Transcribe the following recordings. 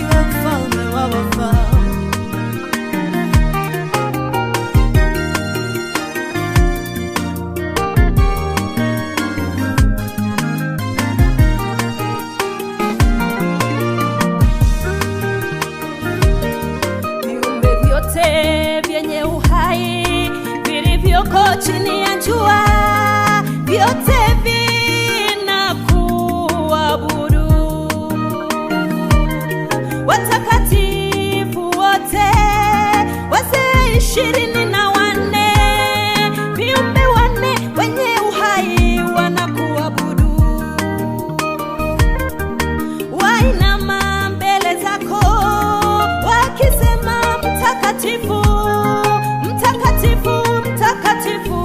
Ndiwe mfalme wa wafalme. Viumbe vyote vyenye uhai vilivyoko chini ya jua, vyote vinakuabudu. Watakatifu wote, wazee 24, viumbe wanne wenye uhai wanakuabudu wainama mbele zako wakisema, mtakatifu, mtakatifu, mtakatifu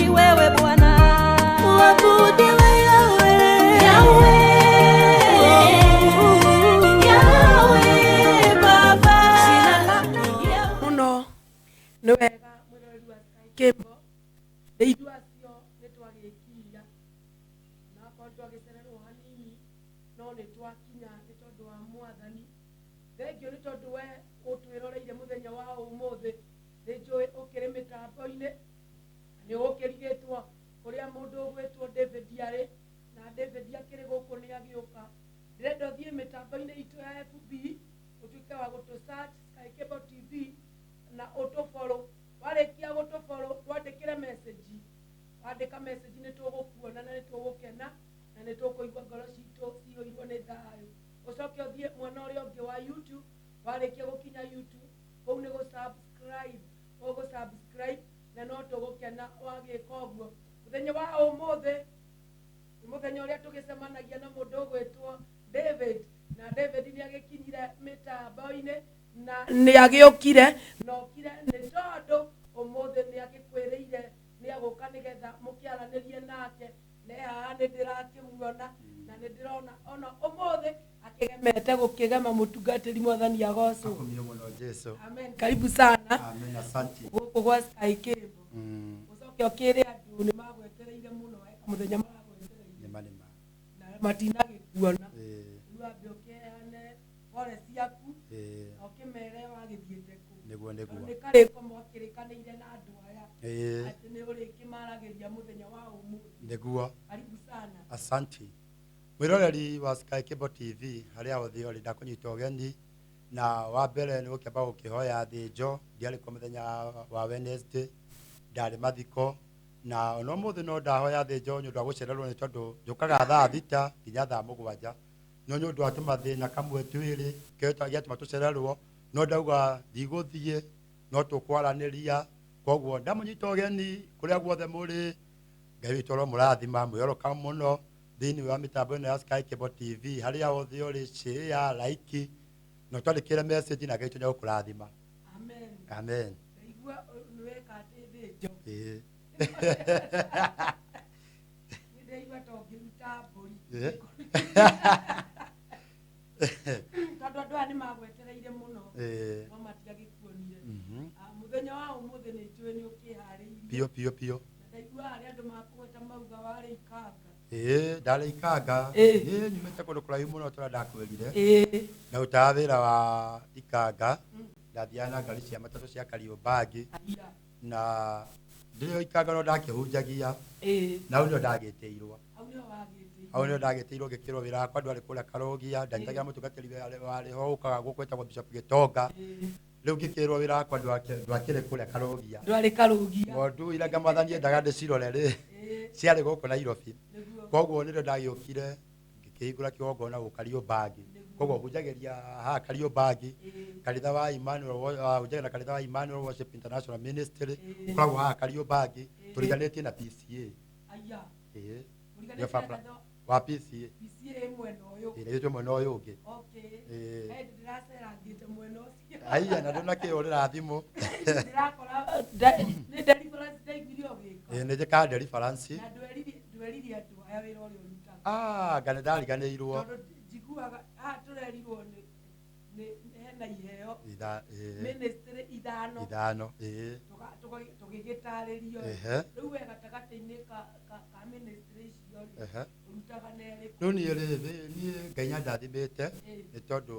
ni wewe Bwana. Uabudiwe Yahweh. Yahweh, Yahweh Baba. Jina lako Yahweh. Muno nĩ wega mwĩroreri wa Sky Cable nĩ ithuĩ acio nĩ twagĩkinya onakorwo twagĩcererwo hanini no nĩ twakinya nĩ tondũ wa mwathani. Thengiũ nĩ tondũ we ũtwĩroreire mũthenya wa ũmũthĩ, nĩ njũĩ ũkĩrĩ mĩtambo-inĩ nĩ ũkĩrigĩtwo kũrĩa mũndũ ũgwĩtwo David arĩ, na David akĩrĩ gũkũ nĩ agĩũka. Ndĩrenda ũthiĩ mĩtambo-inĩ itũ ya FB ũtuĩke wa gũtũ search Sky Cable TV na ũtũfollow. Warĩkia gũtũfollow, twandĩkĩre message. Wandĩka message nĩ tũgũkuona na nĩ tũgũkena na nĩ tũkũigua ngoro citũ cihũirwo nĩ thayũ. Ũcoke ũthiĩ mwena ũrĩa ũngĩ wa YouTube. Warĩkia gũkinya YouTube kũu nĩ gũ-subscribe, ũgũ-subscribe na no tũgũkena wagĩka ũguo. Mũthenya wa ũmũthĩ nĩ mũthenya ũrĩa tũgĩcemanagia na mũndũ ũgwĩtwo David, na David nĩ agĩkinyire mĩtambo-inĩ na nĩ agĩũkire na okire nĩ tondũ ũmũthĩ nĩ agĩkwĩrĩire nĩ agũka nĩgetha mũkĩaranĩrie nake. Ne haha nĩ ndĩrakĩmuona na nĩ ndĩrona ona ũmũthĩ akĩgemete gũkĩgema. Mũtungatĩri, mwathani agocwo. Akumio mũno Jesu. Amen. Karibu sana. Amen, asante. Gũkũ gwa Sky Cable. Ũcoke ũkĩre andũ nĩ magwetereire mũno, mũthenya maragwetereire. Nĩma nĩma. Na matinagĩkuona. Rĩu wambe ũkĩheane pole ciaku na ũkĩmere wagĩthiĩte kũ. Nĩguo. Tondũ Nĩguo. nĩ karĩko mwakĩrĩkanĩire na andũ aya atĩ nĩ ũrĩkĩmaragĩria mũthenya wa ũmũthĩ. Nĩguo. Karibu sana. Asante. Mwĩroreri wa Sky Cable TV harĩa othe ũrĩ, ndakũnyita ũgeni na wa mbere nĩ gũkĩamba gũkĩhoya thĩnjo. Ndiarĩ kuo mũthenya wa Wednesday, ndarĩ mathiko, na ona ũmũthĩ no ndahoya thĩnjo nĩ ũndũ wa gũcererwo, nĩ tondũ njũkaga thaa 6 nginya thaa 7, no nĩ ũndũ wa tũmathĩna kamwe twĩrĩ gĩatũma tũcererwo, no ndauga ndigũthiĩ no tũkwaranĩria. Koguo ndamũnyita ũgeni kũrĩa guothe mũrĩ. Ngai witũ aromũrathima. Mwĩoroka mũno thĩinĩ wa mĩtambo ĩno ya Sky Cable TV. Harĩa hothe ũrĩ, share, like na ũtwandĩkĩre message, na Ngai witũ nĩegũkũrathima. Amen. Amen. Ndaigua nĩ weka atĩ thĩnjo. Nĩ ndaigua ta ũngĩruta mbũri. Tondũ andũ aya nĩ magwetereire mũno no matiagĩkuonire. Ah, mũthenya wa ũmũthĩ nĩ njũĩ nĩ ũkĩharĩirie. Biũ biũ biũ. Na ndaigua harĩa andũ makũgweta mauga warĩ Ikanga. Ĩĩ, ndarĩ Ikanga. Ĩĩ, nyumĩte kũndũ kũraihu mũno tũrĩa ndakwĩrire. Ndarutaga wĩra wa Ikanga, ndathiaga na ngari cia matatũ cia Kariobangi. Aya. Na ndĩrĩ o Ikanga no ndakĩhunjagia. Na hau nĩho ndagĩtĩirwo. Hau nĩho wagĩtĩirwo. Hau nĩho ndagĩtĩirwo, ngĩkĩrwo wĩra wakwa ndwarĩ kũrĩa Karũgia. Ndanyitagĩra mũtungatĩri warĩ ho ũkaga gũkũ wĩtagwo Bishop Gĩtonga. Rĩu ngĩkĩrwo wĩra wakwa ndwakĩrĩ kũrĩa Karũgia. Ndwarĩ Karũgia. Ng'ondu iria nga mwathani endaga ndĩcirore rĩ, ciarĩ gũkũ Nairobi. Koguo nĩrĩo ndagĩũkire ngĩkĩhingũra kĩgongona gũkũ Kariobangi. Koguo hunjagĩria haha Kariobangi, kanitha wa Emmanuel, hunjagia na kanitha wa Emmanuel Worship International Ministry. Ũkoragwo haha Kariobangi, tũriganĩtie na PCA. Aya. Ĩĩ. Ũriganĩtie Nĩo na barabara kanitha wa PCA. PCA mwena ũyũ. Ĩĩ, nĩtũ mwena ũyũ ũngĩ. Okay. Ĩĩ. He ndĩracerangĩte mwena ũcio. Aiya, na ndũnakĩhũrĩra thimũ. Ndĩrakora nĩ deliverance ndaiguire ũgĩka. Ĩĩ, nĩ njĩkaga deliverance. Na ndweririe andũ aya wĩra ũrĩa ũrutaga. Ah, nga nĩ ndariganĩirwo. Tondũ njiguaga haha tũrerirwo nĩ hena iheo. Ĩĩ. Ministry ithano. Ithano, ĩĩ. Tũgĩgĩtarĩrio. Ehe. Rĩu we gatagatĩ-inĩ ka ministry icio rĩ, ũrutaga na ĩrĩkũ? Rĩu niĩ rĩ, niĩ Ngai nĩandathimĩte nĩ tondũ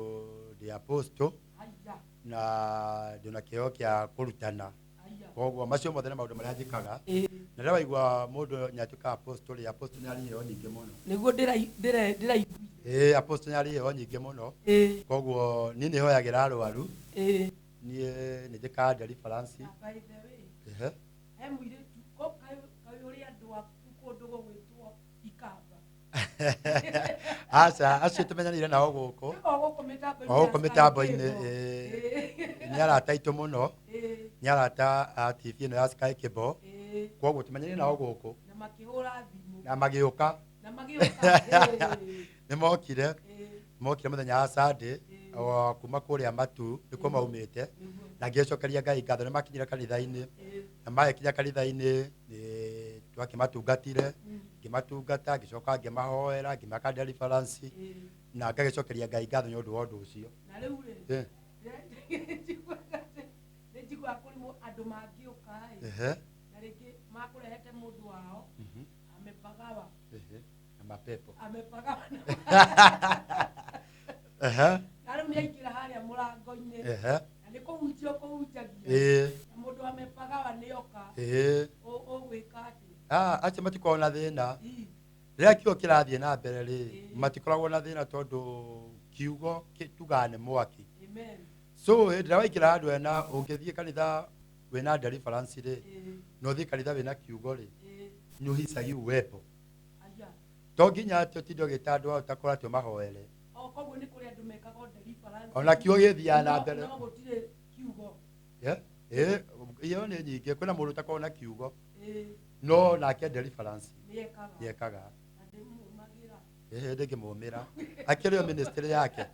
ndĩ apostle Aya. na ndĩna kĩheo kĩa kũrutana. Aya. Koguo macio mothe nĩ maũndũ marĩa njĩkaga. Na rĩrĩa waigua mũndũ nĩatuĩka apostle rĩ, apostle nĩ arĩ iheo nyingĩ mũno. Nĩguo ndĩraiguire. Ĩĩ, apostle nĩ arĩ iheo nyingĩ mũno. Koguo niĩ nĩ hoyagĩra arwaru. Niĩ nĩ njĩkaga deliverance. Na by the way, he mũirĩtu kaĩ ũrĩ andũ aku kũndũ gũgwĩtwo Ikamba? Aca, acio tũmenyanĩire nao gũkũ. O gũkũ mĩtambo-inĩ O ya gũkũ Sky mĩtambo-inĩ, Cable. ĩĩ. Nĩ arata aitũ mũno. Nĩ arata a TV ĩno ya Sky Cable. Koguo tũmenyanĩire nao gũkũ. Na makĩhũra thimũ. Na magĩũka. Na magĩũka. Nĩ mokire. Mokire mũthenya wa Sunday, o kuma kũrĩa Matu nĩkuo maumĩte. Na ngĩcokeria Ngai ngatho nĩ makinyire kanitha-inĩ. Na magĩkinya kanitha-inĩ nĩ twakĩmatungatire, ngĩmatungata, ngĩcoka ngĩmahoera, ngĩmaka deliverance, na ngagĩcokeria Ngai ngatho nĩ ũndũ wa ũndũ ũcio. Na rĩu rĩ, nĩ njiguaga kũrĩ andũ mangĩũka ĩ, na rĩngĩ makũrehete mũndũ wao amepagawa. Na mapepo. Amepagawa na na rĩu nĩ aingĩra harĩa mũrango-inĩ na nĩ kũhunjia ũkũhunjagia, na mũndũ amepagawa nĩoka, ũgwĩka atĩa? Ah, acio matikoragwo na thĩna. Rĩrĩa kiugo kĩrathiĩ na mbere rĩ, matikoragwo na thĩna tondũ kiugo tugaga nĩ mwaki. Amen. So hĩndĩ ĩrĩa waingĩra handũ hena, ũngĩthiĩ kanitha wĩna deliverance rĩ, na ũthiĩ kanitha wĩna kiugo rĩ, nĩ ũhicagi uwepo. Aya. To nginya atĩ ũtinde ũgĩta andũ ao ũtakora atĩ ũmahoere. O koguo nĩ kũrĩ andũ mekaga o deliverance. Ona kiugo gĩthiaga na mbere. No gũtirĩ kiugo. Yeah? Ĩĩ, iyo nĩ nyingĩ. Kwĩna mũndũ ũtakoragwo na kiugo, no nake deliverance nĩekaga. Nĩekaga. Na ndĩmũmagĩra. Ĩĩ, ndĩngĩmũmĩra. Akĩrĩ o ministry yake.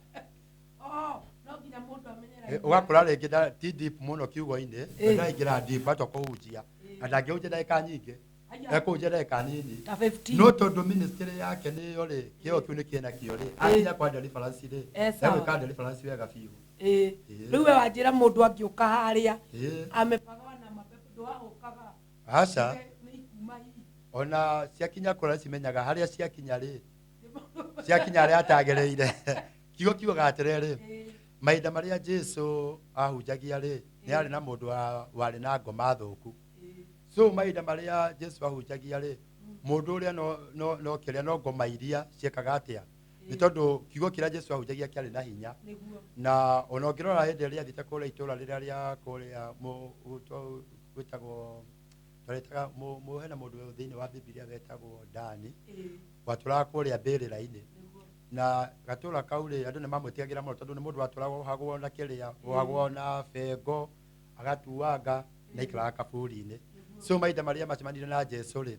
Oh, no nginya mũndũ amenye raini. Ũgakora rĩngĩ ti deep mũno kiugo-inĩ, ndaingĩra deep atwa kũhunjia. Na ndangĩhunjia ndagĩka nyingĩ. Aya. Ekũhunjia ndagĩka nini. Ta 15. No tondũ ministry yake nĩyo rĩ, kĩo kĩu nĩ kĩna kĩo rĩ, akinya kwa deliverance rĩ, Sawa. egwĩka deliverance wega biũ. Rĩu we wanjĩra mũndũ angĩũka harĩa amepagawa na mapepo, ndwagũkaga? Aca. Nĩ ikuma hihi. Ona ciakinya kũrĩa cimenyaga harĩa ciakinya rĩ, ciakinya harĩa atagĩrĩire. Kiugo kiugaga atĩrĩrĩ, mahinda marĩa Jesu ahunjagia rĩ, nĩ harĩ na mũndũ warĩ na ngoma thũku. So mahinda marĩa Jesu ahunjagia rĩ, mũndũ ũrĩa no kĩrĩa no ngoma iria ciekaga atĩa, nĩ tondũ kiugo kĩrĩa Jesu ahunjagia kĩarĩ na hinya. Na ona ũngĩrora hĩndĩ ĩrĩa athiĩte kũrĩa itũũra rĩrĩa rĩa kũrĩa gwĩtagwo, twarĩtaga hena mũndũ thĩinĩ wa Bibilia wetagwo Dani, watũraga kũrĩa mbĩrĩra-inĩ. Na gatũra kau rĩ, andũ nĩ mamwĩtigagĩra mũno tondũ nĩ mũndũ watũraga ohagwo na kĩrĩa, ohagwo na bengo, agatuanga, na aikaraga kaburi-inĩ. So mahinda marĩa macemanire na Jesu rĩ,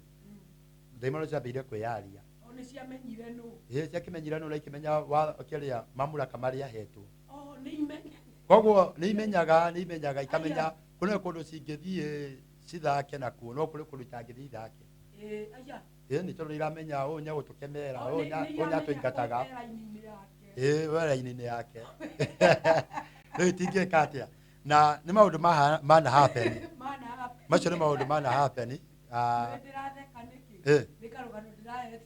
ndaimono ciambĩrĩirie kwĩyaria. O nĩ ciamenyire nũ? Ĩĩ, ciakĩmenyire nũ na ikĩmenya wa kĩrĩa mamũraka marĩa ahetwo. O nĩ imenya. Koguo nĩ imenyaga, nĩ imenyaga, ikamenya kũrĩ kũndũ cingĩthiĩ cithake nakuo, no kũrĩ kũndũ itangĩthiĩ ithake. Aya. Ĩĩ, nĩ tondũ iramenya ũyũ nĩegũtũkemera, O, ũyũ nĩ ũyũ iramenya nĩatũingataga. kũu raini-inĩ yake. Ĩĩ, we raini-inĩ yake. Rĩu itingĩka atĩa? Na nĩ maũndũ mana happen. Mana happen. Macio nĩ maũndũ mana happen. Nĩ ndĩratheka nĩkĩ? Nĩ karũgano ndĩrahete.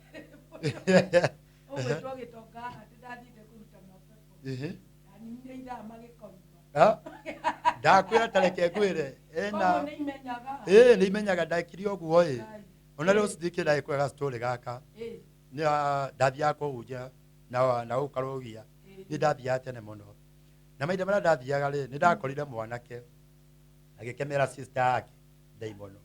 Ũgwĩtwo gĩtonga atĩ ndathiĩte kũruta mapepo. Ndaninire ithaa magĩkoima. Ndakwĩra ta reke ngwĩre, ena Koguo nĩ imenyaga. Ĩĩ, nĩ imenyaga ndekire ũguo ĩ. Ngai. Ona rĩu cindikĩra ĩkwega story gaka. Nĩ ndathiaga kũhunjia na gũkũ Karũgia. Nĩ ndathiaga tene mũno. Na mahinda marĩa ndathiaga rĩ, nĩ ndakorire mwanake agĩkemera sister yake ndaimono.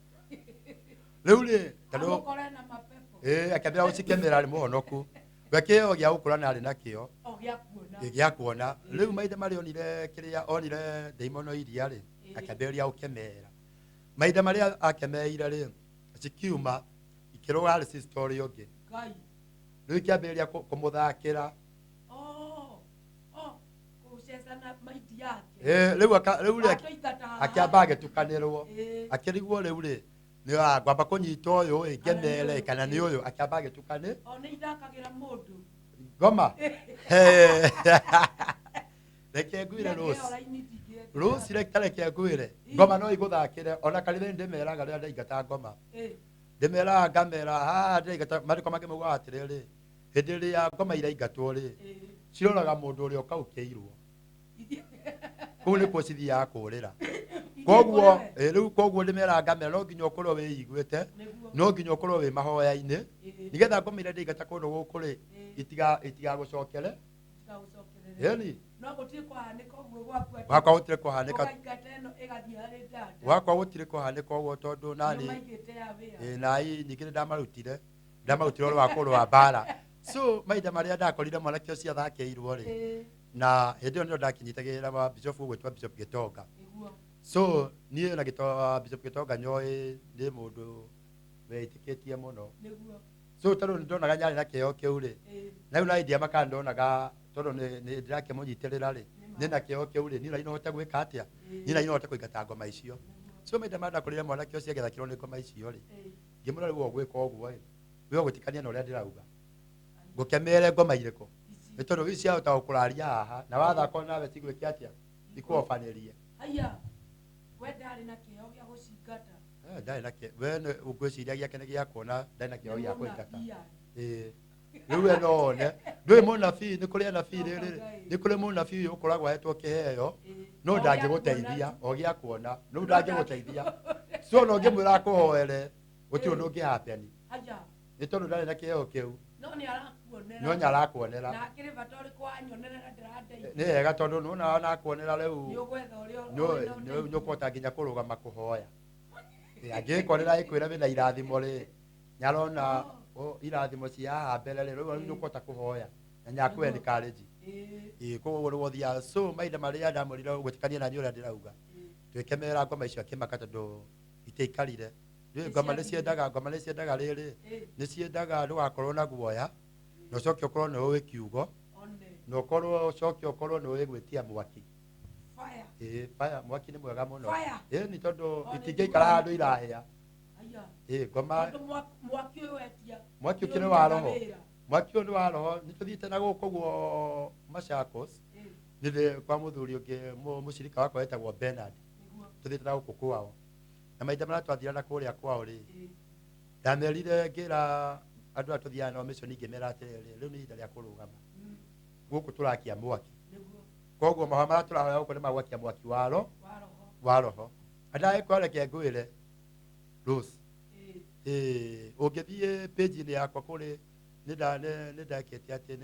Rĩu rĩ, tondũ Amũkore na mapepo. Ĩĩ, akĩambĩra gũcikemera arĩ mũhonoku. We kĩo gĩa gũkũra na arĩ nakĩo. O gĩa kuona. Ĩ, gĩa kuona. Rĩu mahinda marĩa onire kĩrĩa, onire ndaimono iria rĩ, akĩambĩrĩria gũkemera. Mahinda marĩa akemeire rĩ, cikiuma, ikĩrũga harĩ sister ũrĩa ũngĩ. Ngai. Rĩu ikĩambĩrĩria kũmũthakĩra. Oh, oh, kũcecana maindi yake. Ĩ, rĩu rĩu rĩ, Watũingata haha. akĩamba agĩtukanĩrwo. Akĩrigwo rĩu rĩ, nĩ ngwamba kũnyita ũyũ ĩ, ngemere kana nĩ ũyũ, akĩamba agĩtukane. O nĩ ithakagĩra mũndũ. Ngoma. Reke ngwĩre Niĩ Rose. ngĩo raini ndingĩetĩkĩra. Rose reke reke ngwĩre ngoma no igũthakĩre ona kanitha nĩ ndĩmeraga rĩrĩa ndaingata ngoma. Ndĩmeraga ngamera haha ndĩraingata marĩko mangĩ maugaga atĩrĩrĩ, hĩndĩ ĩrĩa ngoma iraingatwo rĩ, ciroraga mũndũ ũrĩa ũkaũkĩirwo. Kũu nĩkuo cithiaga kũrĩra. Koguo rĩu koguo ndĩmeraga ngamera no nginya ũkorwo wĩiguĩte, no nginya ũkorwo wĩ mahoya-inĩ, nĩgetha ngoma iria ndaingata kũndũ gũkũ rĩ, itigagũcokere. Itigagucokerere. Ĩni. No gũtirĩ kũhanĩka ũguo gwaku atĩ Gwakwa gũtirĩ kũhanĩka. ũkaingata ĩno ĩgathiĩ harĩ dada. Gwakwa gũtirĩ kũhanĩka ũguo tondũ nani Nĩmaigĩte ya wĩra. Nai ningĩ nĩ ndamarutire ũhoro wa kũrũa mbara. So mahinda marĩa ndakorire mwanake ũcio athakĩirwo rĩ, na hĩndĩ ĩyo nĩyo ndakinyitagĩrĩra wa bishop ũgwĩtwo Bishop Gĩtonga. So niĩ na Bishop Gĩtonga nyoĩ nĩ mũndũ weĩtĩkĩtie mũno. So tondũ nĩ ndonaga nyarĩ na kĩheo kĩu rĩ, na rĩu na ndiamaka ndonaga tondũ nĩ ndĩrakĩmũnyitĩrĩra rĩ, nĩ na kĩheo kĩu rĩ, niĩ na no hote gwĩka atĩa, niĩ na no hote kũingata ngoma icio. So mahinda marĩa ndakorire mwanake ũcio agĩthakĩrwo nĩ ngoma icio rĩ, ngĩmwĩra rĩu ũgwĩka ũguo ĩ, we ũgwĩtĩkania na ũrĩa ndĩrauga, ngũkĩmere ngoma irĩkũ, nĩ tondũ ici ciahota gũkũraria haha na wathaka nawe cigwĩke atĩa, ikuobanĩrie. Haya, we ndarĩ na kĩheo gĩa gũcingata. Ndarĩ na kĩ we ngwĩciria gĩake nĩ gĩa kuona, ndarĩ na kĩheo Nĩ gĩa kũingata. mũnabii yani. Ĩĩ. Rĩu we no one ndũĩ mũnabii nĩ kũrĩ anabii rĩrĩ, nĩ kũrĩ mũnabii ũkoragwo ahetwo kĩheo no O gĩa ndangĩgũteithia kuona. O gĩa kuona rĩu ndangĩgũteithia. So ona ũngĩmwĩra akũhoere gũtirĩ ũndũ ũngĩhappen. Haya. Nĩ tondũ ndarĩ na kĩheo kĩu. No nĩ arakuonera. No nĩ arakuonera. Na akĩrĩ bata ũrĩkũ wanyonerera ndĩrandeithia? Nĩ wega tondũ nĩwona ona akuonera Nĩ rĩu ũgwetha ũrĩa ũrĩa nĩ ũkũhota nginya kũrũgama kũhoya. Angĩkorera ĩkwĩra wĩna irathimo rĩ, nĩarona irathimo cia haha mbere rĩ, rĩu nĩ ũkũhota kũhoya na nĩakũ encourage. Ĩĩ, koguo nĩguo ũthiaga. So mahinda marĩa ndamwĩrire gwĩtĩkania na niĩ ũrĩa ndĩrauga, twĩkemera ngoma icio akĩmaka tondũ itiaikarire. Ndũĩ ngoma nĩ ciendaga, ngoma nĩ ciendaga rĩrĩ, nĩ ciendaga ndũgakorwo na guoya na ũcoke ũkorwo nĩ ũĩ kiugo One. na ũkorwo ũcoke ũkorwo nĩ ũĩ gwĩtia mwaki. Fire. Ĩĩ, fire, mwaki nĩ mwega mũno. Fire. Ĩĩ, nĩ tondũ O, nĩ itingĩikara njiguaga. handũ irahĩa. Haya. Ĩĩ, ngoma Tondũ mwaki ũyũ wetia. Mwaki nĩ ũkĩrĩ wa ũrutaga roho. wĩra. Mwaki ũyũ nĩ wa roho. Nĩ tũthiĩte na gũkũ ũguo Machakos, nĩ kwa mũthuri ũngĩ mũcirika wakwa wetagwo Bernard. Tũthiĩte na gũkũ kwao na mahinda marĩa twathire na kũrĩa kwao rĩ, ndamerire ngĩra andũ arĩa tũthiaga nao mission, ngĩmera atĩrĩrĩ, rĩu nĩ ihinda rĩa kũrũgama gũkũ tũrakia mwaki. Koguo mahoya marĩa tũrahoya gũkũ nĩ magwakia mwaki wa Wa roho. Wa roho. Andagĩkorwo reke ngwĩre Rose, ĩĩ, ũngĩthiĩ page-inĩ yakwa kũrĩ nĩ ndekĩte atĩ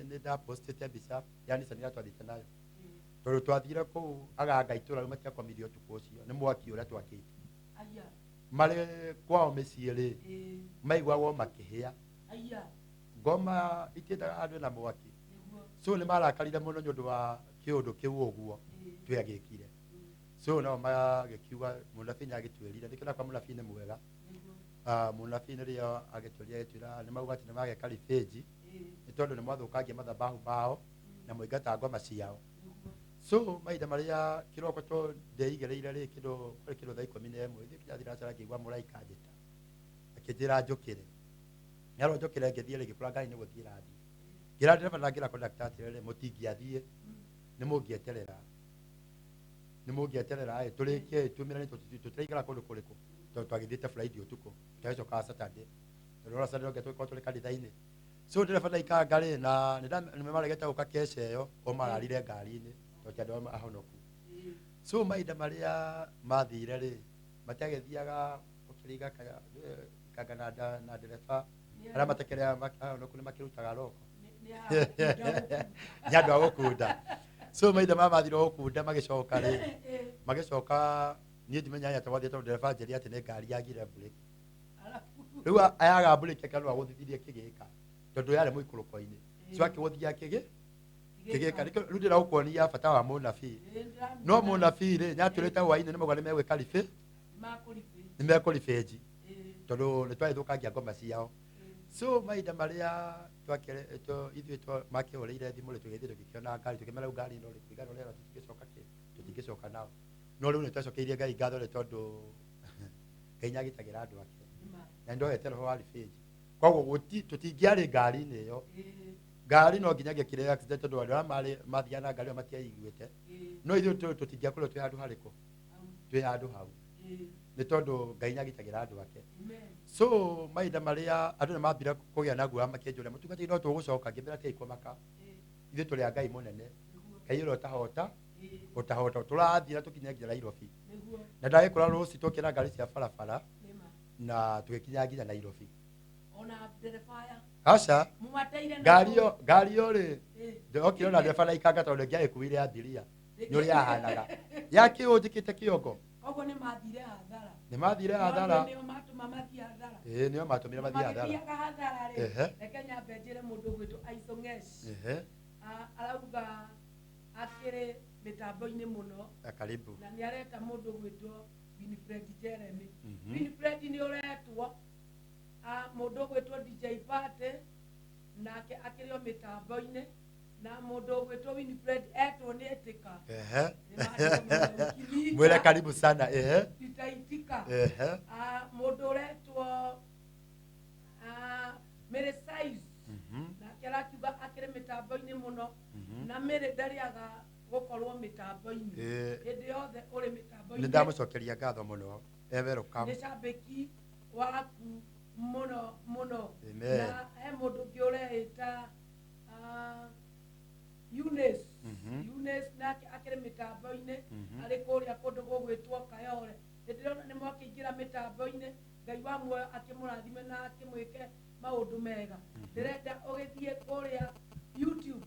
nĩ ndapostĩte mbica ya Nissan ĩrĩa twathiĩte nayo, tondũ twathire kũu aganga itũra rĩu matiakomirie ũtukũ ũcio nĩ mwaki ũrĩa twakĩte. Haya. Marĩ kwao mĩciĩ rĩ, maiguagwo makĩhĩa. Haya. Ngoma itiendaga handũ na mwaki. So nĩ marakarire mũno nĩ ũndũ wa kĩũndũ kĩu ũguo twagĩkire. So nao magĩkiuga mũnabii nĩ agĩtwĩrire nĩkĩo kwa mũnabii nĩ mwega. Mũnabii nĩrĩo agĩtwĩrire, agĩtwĩra nĩ mauga atĩ nĩ mageka ribĩnji nĩ tondũ nĩ mwathũkangia mathabahu mao na mũingata ngoma ciao. So mahinda marĩa kĩroko to ndeigĩrĩire rĩ, kĩndũ kũrĩ kĩndũ thaa 11 ithuĩ kinya thinacara, ngĩigua mũraika anjĩta akĩnjĩra njũkĩre. Nĩarwo njũkĩre, ngĩthiĩ rĩ, ngĩkora ngari nĩ gũthiĩ ĩrathiĩ. Ngĩra ndereba na ngĩra conductor atĩrĩrĩ, mũtingĩathiĩ, nĩ mũngĩeterera, nĩ mũngĩeterera ĩ tũrĩkie tumĩrane, tũtiraikara kũndũ kũrĩkũ tondũ twagĩthiĩte Friday ũtukũ, twagĩcokaga Saturday, tondũ ona Saturday tũgĩkorwo tũrĩ kanitha-inĩ. So ndereba ndaikanga rĩ, na nĩ maregete gũka kesha ĩyo o mararire ngari-inĩ tondũ ti andũ ahonoku. So mahinda marĩa mathire rĩ, matiagĩthiaga ũkĩringa kanga na ndereba arĩa matakĩrĩ ahonoku nĩ makĩrutaga roko nĩ andũ a gũkunda. So mahinda maya mathire gũkunda magĩcoka rĩ, magĩcoka niĩ ndimenyaga atĩ gwathiĩ tondũ ndereba anjĩrire atĩ nĩ ngari yagire brake. Rĩu ayaga brake akĩra no agũthithirie kĩgĩka tondũ yarĩ mũikũrũko-inĩ, so akĩgũthia kĩgĩka. Nĩkĩo rĩu ndĩragũkuonia bata wa mũnabii. No mũnabii rĩ, nĩatwĩrĩte hwainĩ nĩ mauga nĩ megwĩka ribĩ, nĩ mekũribĩnji tondũ nĩ twagĩthũkangia ngoma ciao. So mahinda marĩa ithuĩ makĩhũrĩire thimũ rĩ, tũgĩthiĩ tũgĩkĩona ngari, tũkĩmera rĩu ngari ĩno rĩ, kũringana na ũrĩa tũtingĩcoka kĩ tũtingĩcoka nao. No rĩu nĩ twacokeirie Ngai ngatho nĩ tondũ Ngai nĩ agitagĩra andũ ake na nĩ ndoete roho wa ribĩnji, koguo tũtingĩarĩ ngari-inĩ ĩyo. Ngari no nginya ngĩkire accident tondũ andũ arĩa marĩ mathiaga na ngari ĩyo matiaiguĩte. No ithuĩ tũtingĩakorirwo twĩ handũ harĩkũ, twĩ handũ hau, nĩ tondũ Ngai nĩagitagĩra andũ ake. So mahinda marĩa andũ nĩ mambire kũgĩa na guoya makĩnjũria, mũtungatĩri, no tũgũcoka? Ngĩmera tigai kũmaka, ithuĩ tũrĩ a Ngai mũnene, Ngai ũrĩa ũtahota ũtahota. Tũrathiĩ na tũkinye nginya Nairobi. Na ndagĩkora rũci tũkĩra ngari cia barabara na tũgĩkinya nginya Nairobi. Ona ndereba aya Aca. Mumateire na Ngari ĩyo, ngari ĩyo rĩ, ndokire ona ndereba na ikanga tondũ ngĩagĩkuire abiria nĩ ũrĩa yahanaga yakĩũnjĩkĩte kĩongo. Koguo nĩ mathire hathara. Nĩ mathire hathara. Nĩo matũma mathiĩ hathara. Ĩĩ, nĩo matũmire mathiĩ hathara. Magĩthiaga hathara rĩ, reke nyambe njĩre mũndũ ũgwĩtwo Aisongesh. Arauga akĩrĩ mĩtambo-inĩ mũno. Karibu. Na nĩ areta mũndũ ũgwĩtwo Winifred Jeremy. Winifred, nĩ ũretwo. Mũndũ ũgwĩtwo DJ Party nake akĩrĩ o mĩtambo-inĩ, na mũndũ ũgwĩtwo Winifred etwo nĩ etĩka. Nĩ Mwĩre karibu sana, ehe. Itaitika. Mũndũ ũretwo Mary Size nake arakiuga akĩrĩ mĩtambo-inĩ mũno. Na Mary ndarĩaga gũkorwo mĩtambo-inĩ. Hĩndĩ yothe ũrĩ mĩtambo-inĩ. Nĩ ndamũcokeria ngatho mũno, e welcome. Nĩ cambĩki waku mũno mũno. Amen. Na he mũndũ ũngĩ ũreĩta Eunice. Eunice nake akĩrĩ mĩtambo-inĩ, arĩ kũrĩa kũndũ gũgwĩtwo Kayole. Nĩ ndĩrona nĩ mwakĩingĩra mĩtambo-inĩ. Ngai wa muoyo akĩmũrathime na akĩmwĩke maũndũ mega. Ndĩrenda ũgĩthiĩ kũrĩa YouTube,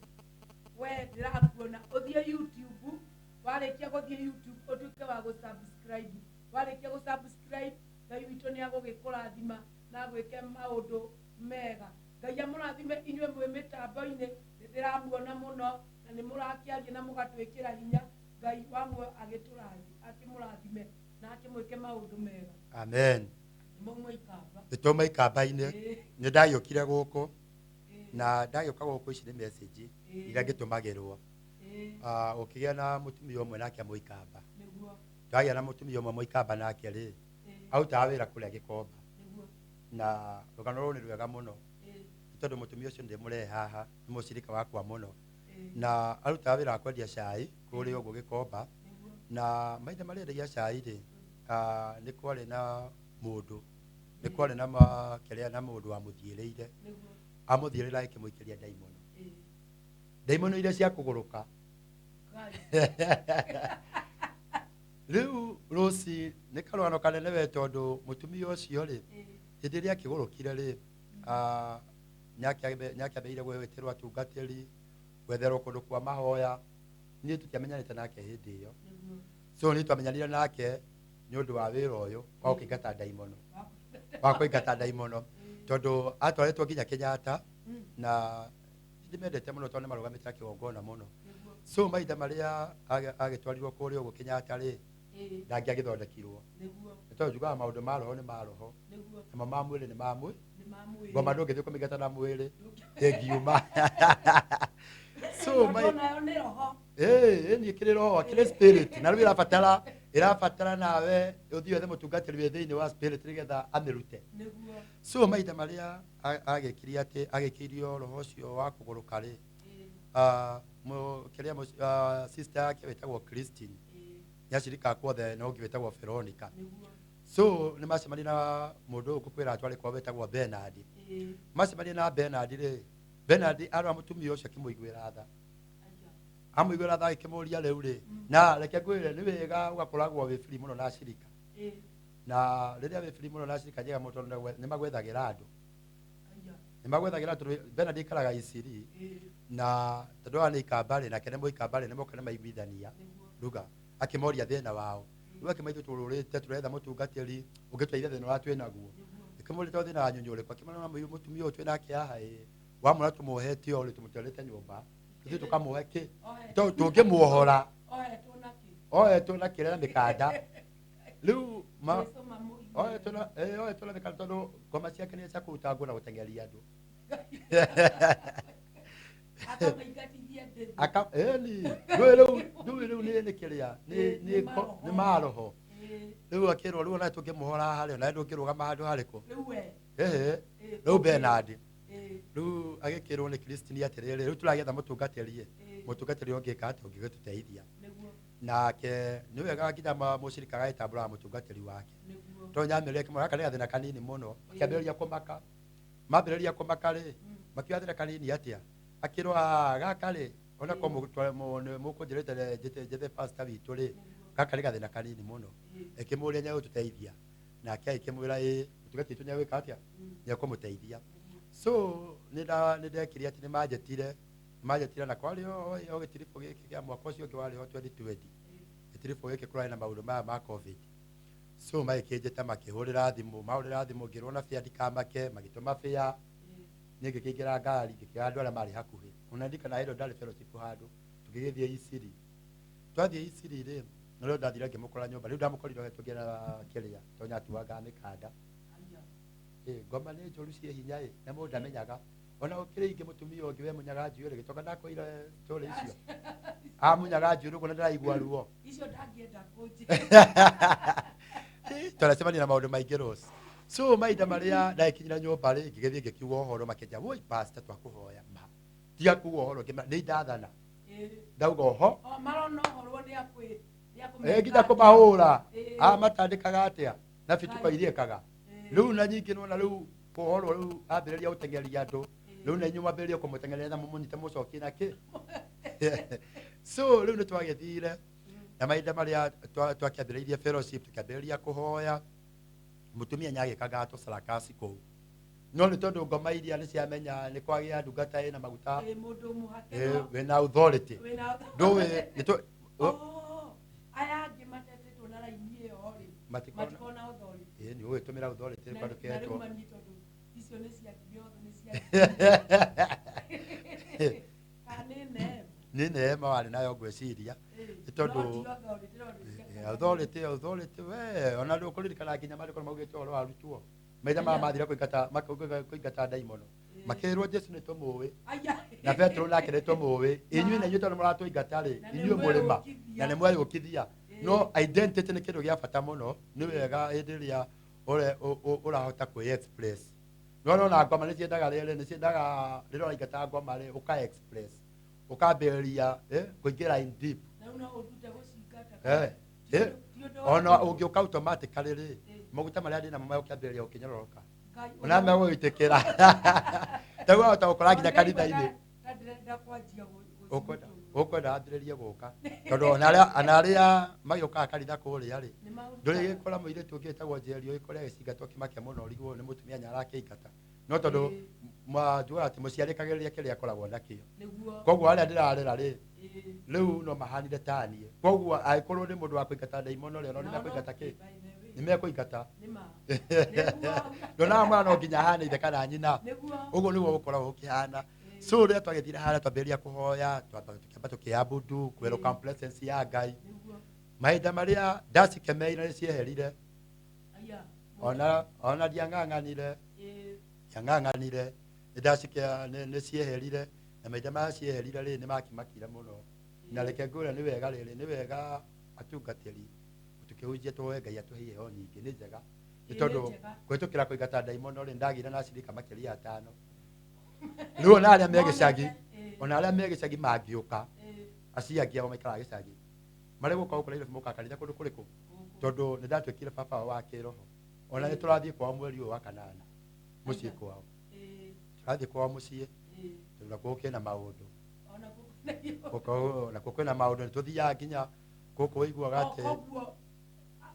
we ndĩrakuona, ũthiĩ YouTube. Warĩkia gũthiĩ YouTube, ũtuĩke wa gũ-subscribe. Warĩkia gũ-subscribe, Ngai witũ nĩ agũgĩkũrathima na agwĩke maũndũ mega. Ngai amũrathime inyuĩ mwĩ mĩtambo-inĩ. Nĩ ndĩramuona mũno na nĩ mũrakĩaria na mũgatwĩkĩra hinya. Ngai wa muoyo akĩmũrathime na akĩmwĩke maũndũ mega. Amen. Nĩmauma Ikamba. Nĩ twauma Ikamba-inĩ. Nĩ ndagĩũkire gũkũ, na ndagĩũka gũkũ, ici nĩ message iria ngĩtũmagĩrwo. Ũkĩgĩa na mũtumia ũmwe nake Mũikamba. Twagĩa na mũtumia ũmwe Mũikamba nake rĩ, arutaga wĩra kũrĩa Gĩkomba. Na rũgano rũrũ nĩ rwega mũno, nĩ tondũ mũtumia ũcio ndĩmũrehe haha, nĩ mũcirika wakwa mũno, na arutaga wĩra wa kwendia cai kũrĩa ũguo Gĩkomba. Na mahinda marĩa endagia cai rĩ, nĩ kwarĩ na mũndũ, nĩ kwarĩ na kĩrĩa, na mũndũ wamũthiĩrĩire, amũthiĩrĩra agĩkĩmũikĩria ndaimono, ndaimono iria cia kũgũrũka. Ngai. Rĩu rũci nĩ karũgano kanene we, tondũ mũtumia ũcio rĩ, hĩndĩ ĩrĩa akĩgũrũkire rĩ, nĩakĩambĩrĩirie gwĩtĩrwo atungatĩri, gwetherwo kũndũ kwa mahoya. Niĩ tũtiamenyanĩte nake hĩndĩ ĩyo. So niĩ twamenyanire nake nĩ ũndũ wa wĩra ũyũ wa gũkĩingata ndaimono, wa kũingata ndaimono, tondũ atwarĩtwo nginya Kenyatta, na ndĩmendete mũno tondũ nĩ marũgamĩte na kĩgongona mũno. So mahinda marĩa agĩtwarirwo kũrĩa ũguo Kenyatta rĩ, ndangĩagĩthondekirwo, nĩ tondũ njugaga maũndũ ma roho nĩ ma roho, namo ma mwĩrĩ nĩ ma mwĩrĩ. Ngoma ndũngĩthiĩ kũmĩingata na mwĩrĩ, ĩngiuma. So Tondũ nayo nĩ roho. Ĩĩ, niĩ kĩrĩ roho, kĩrĩ spirit, na rĩu ĩrabatara nawe ũthiĩ wethe mũtungatĩri wĩ thĩinĩ wa spirit nĩgetha amĩrute. So mahinda marĩa agĩkirie atĩ agĩkĩirio roho ũcio wa kũgũrũka rĩ, kĩrĩa sister yake wĩtagwo Christine, nĩ acirika kuothe, na ũngĩ wĩtagwo Veronica. So nĩ macemania na mũndũ ũyũ ngũkwĩra atwarĩ kwao wĩtagwo Bernard. Macemania na Bernard rĩ, Bernard arora mũtumia ũcio akĩmũiguĩra tha, amũiguĩra tha, agĩkĩmũria rĩu rĩ, na reke ngwĩre, nĩ wega ũgakoragwo wĩ free mũno na acirika, na rĩrĩa wĩ free mũno na acirika njega mũno, tondũ nĩ magwethagĩra andũ, nĩ magwethagĩra, tondũ Bernard aikaraga Isiri, na tondũ aya nĩ Ikamba rĩ, nake nĩ Mũikamba rĩ, nĩ moka nĩ maiguithania ruga, akĩmoria thĩna wao. Rĩu akĩmaitũ tũrũrĩte tũretha mũtungatĩri ũngĩtũteithia thĩna ũrĩa twĩ naguo. Akĩmũria, to thĩna wanyu nĩ ũrĩkũ? Akĩmwĩra, mũtumia ũyũ twĩ nake haha, ĩ wamwona tũmuohete o rĩ, tũmũtwarĩte nyũmba, ithuĩ tũkamuohe kĩ, tondũ tũngĩmuohora. Ohetwo na kĩ? Ohetwo na kĩrĩa, na mĩkanda rĩu ma Jesũ mamũiguĩre. Ohetwo na, ohetwo na mĩkanda, tondũ ngoma ciake nĩ cia kũruta nguo na gũteng'eria andũ. Akamaingatithia ndĩthĩ. Aka ĩni ndũĩ rĩu, ndũĩ rĩu nĩ kĩrĩa nĩ nĩ nĩ maroho. Nĩ maroho. Rĩu akĩrwo, rĩu ona tũngĩmuohora harĩa, nawe ndũngĩrũgama handũ harĩkũ. Rĩu we. Ehe, rĩu Bernard. Rĩu agĩkĩrwo nĩ Christine atĩrĩrĩ, rĩu tũragetha mũtungatĩri ĩ, mũtungatĩri ũngĩka atĩa ũngĩgĩtũteithia. Nake nĩ wega nginya mũcirika agagĩtambũraga mũtungatĩri wake. Tondũ nyamĩrĩria kĩmwe gaka nĩ gathĩna kanini mũno, makĩambĩrĩria kũmaka. Mambĩrĩria kũmaka rĩ, makiuga gathĩna kanini atĩa? Akĩrwo "Ah, gaka rĩ, ona ko mũkũnjĩrĩte njethe pastor witũ rĩ, gaka nĩ gathĩna kanini mũno." Ĩkĩmũria nĩegũtũteithia. Nake agĩkĩmwĩra ĩ, mũtungatĩri witũ nĩegwĩka atĩa? Nĩekũmũteithia. So nĩndekire atĩ nĩmanjĩtire na kwarĩ o gĩtiribũ gĩkĩ kĩa mwaka ũcio ũngĩ warĩ ho 2020. Gĩtiribũ gĩkĩ kũrarĩ na maũndũ maya ma COVID. So magĩkĩnjĩta makĩhũrĩra thimũ, mahũrĩra thimũ ngĩrwo na bĩa ndikamake, magĩtũma bĩa. Niĩ ngĩkĩingĩra ngari ngĩkĩoya andũ arĩa marĩ hakuhĩ. Ona ndirikana hĩndĩ ĩyo ndarĩ fellowship handũ, tũgĩgĩthiĩ Isiri. Twathiĩ Isiri rĩ, nĩrĩo ndathire ngĩmũkora nyũmba. Rĩu ndamũkorire ohetwo nginya kĩrĩa, tondũ nĩatuangaga mĩkanda. Ngoma nĩ njũru ciĩ hinya ĩ, na mũndũ ndamenyaga. Ona gũkĩrĩ ingĩ mũtumia ũngĩ we munyaga njuĩrĩ, gĩtonga ndakwĩire story icio. Amunyaga njuĩrĩ ũguo na ndĩraigua ruo. Icio ndangĩenda kũnjĩra. Twanacemania na maũndũ maingĩ Rose. So mahinda marĩa ndagĩkinyire nyũmba rĩ, ngĩgĩthiĩ ngĩkiuga ũhoro, makĩnjĩra, woi pastor twakũhoya ma. Tiga kuuga ũhoro, ngĩmera nĩ ndathana. Ndauga ũho. O marona ũhoro nĩ akũmeka. Nginya kũmahũra. Amatandĩkaga atĩa? Na bituko iria ĩkaga. Rĩu na nyingĩ nĩwona rĩu kũhorwo rĩu ambĩrĩria gũteng'eria andũ. Rĩu na inyuĩ mwambĩrĩrie kũmũteng'eria na mũmũnyite mũcokie na kĩ. So rĩu nĩtwagĩthire na mahinda marĩa twakĩambĩrĩirie fellowship, tũkĩambĩrĩria kũhoya. Mũtumia nĩagĩkaga tũcarakasi kũu. No nĩ tondũ ngoma iria nĩciamenya nĩ kwagĩa ndungata ĩna maguta. Mũndũ mũhake no wĩna authority. Wĩna Ndũĩ, nĩ Oh, aya angĩ matetĩtwo na raini ĩyo rĩ, Matikona matikona authority. Nĩ ũgĩtũmĩra authority Na rĩ, na rĩu kwandũkĩtwo. mani tondũ icio nĩ cia othe nĩ cia Kana nĩ neema? Nĩ neema warĩ nayo ngwĩciria. Nĩ tondũ No ti authority, no nĩ cia Authority, authority, we, ona ndũkũririkana nginya maandĩko nĩmaugĩte ũhoro wa arutwo. Maithe maya mathire kũingata ndaimono. Makĩrwo Jesu nĩ tũmũĩ. Aya. Na Petero nake nĩ tũmũĩ. Inyuĩ na inyuĩ tondũ mũratũingata rĩ, Na nĩ inyuĩ mũrĩma. mweyũkithia. Na nĩ mweyũkithia. No identity nĩ kĩndũ gĩa bata mũno. Nĩ wega hĩndĩ ĩrĩa ũrahota kwĩ-express. No ũrona ngoma nĩ ciendaga rĩrĩ, nĩ ciendaga rĩrĩa ũraingata ngoma rĩ, ũka-express. Ũkambĩrĩria, kũingĩra in deep. Na rĩu no ũrute gũcingata. Ti ũndũ wa Ona ũngĩũka automatically rĩ, maguta marĩa ndĩ namo megũkĩambĩrĩria gũkĩnyororoka. Ngai, Ona megũgĩtĩkĩra. Taguo wahota gũkora nginya kanitha-inĩ. Ta ndĩrenda kwanjia Ũkwenda gũcimũtũra. ũkwenda ambĩrĩrie gũka. Tondũ ona arĩa magĩũkaga kanitha kũrĩa rĩ, Nĩ marutaga. ndũrĩ gĩkora mũirĩtu ũngĩ wĩtagwo Njeri ũgĩkora agĩcingatwo kĩmake mũno ũrigwo nĩ mũtumia nĩarakĩingata. No tondũ njugaga atĩ mũciarĩkagĩrĩria kĩrĩa akoragwo nakĩo. Nĩguo. Koguo harĩa ndĩrarera rĩ, rĩu no mahanire ta niĩ. Koguo angĩkorwo nĩ mũndũ wa kũingata ndaimono rĩ, ona nĩ mekũingata kĩ? By the way. Nĩ mekũingata. Nĩ ma. Nĩguo. Ndonaga mwana no nginya ahane ithe kana nyina. Nĩguo. Ũguo nĩguo gũkoragwo gũkĩhana. So rĩrĩa twagĩthire harĩa twambĩrĩria kũhoya, tũkĩamba tũkĩabudu, welcome presence ya Ngai. Nĩguo. Mahinda marĩa ndacikemeire nĩ cieherire. Aya. Ona ndiang'ang'anire. Ndiang'ang'anire. Nĩ cieherire. Na mahinda marĩa cieherire rĩ, nĩ makimakire mũno. Na reke ngwĩre nĩ wega rĩrĩ, nĩ wega atungatĩri tũkĩhunjia tũhoe Ngai atũhe iheo nyingĩ, nĩ njega. Nĩ Ĩĩ, tondũ nĩ njega. kũhĩtũkĩra kũingata ndaimono rĩ, ndagĩire na acirika makĩria atano. Rĩu ona arĩa me gĩcagi, ona arĩa me gĩcagi mangĩũka, acio angĩ ao maikaraga gĩcagi, marĩ gũka gũkũ Nairobi mokaga kanitha kũndũ kũrĩkũ? Tondũ nĩ ndatuĩkire baba wao wa kĩroho. Ona nĩ tũrathiĩ kwao mweri ũyũ wa kanana, mũciĩ kwao. Tũrathiĩ kwao mũciĩ, tondũ nakuo kwĩna maũndũ. Ona gũkũ Gũkorwo nakuo kwĩna maũndũ, nĩ tũthiaga nginya gũkũ ũiguaga atĩ Koguo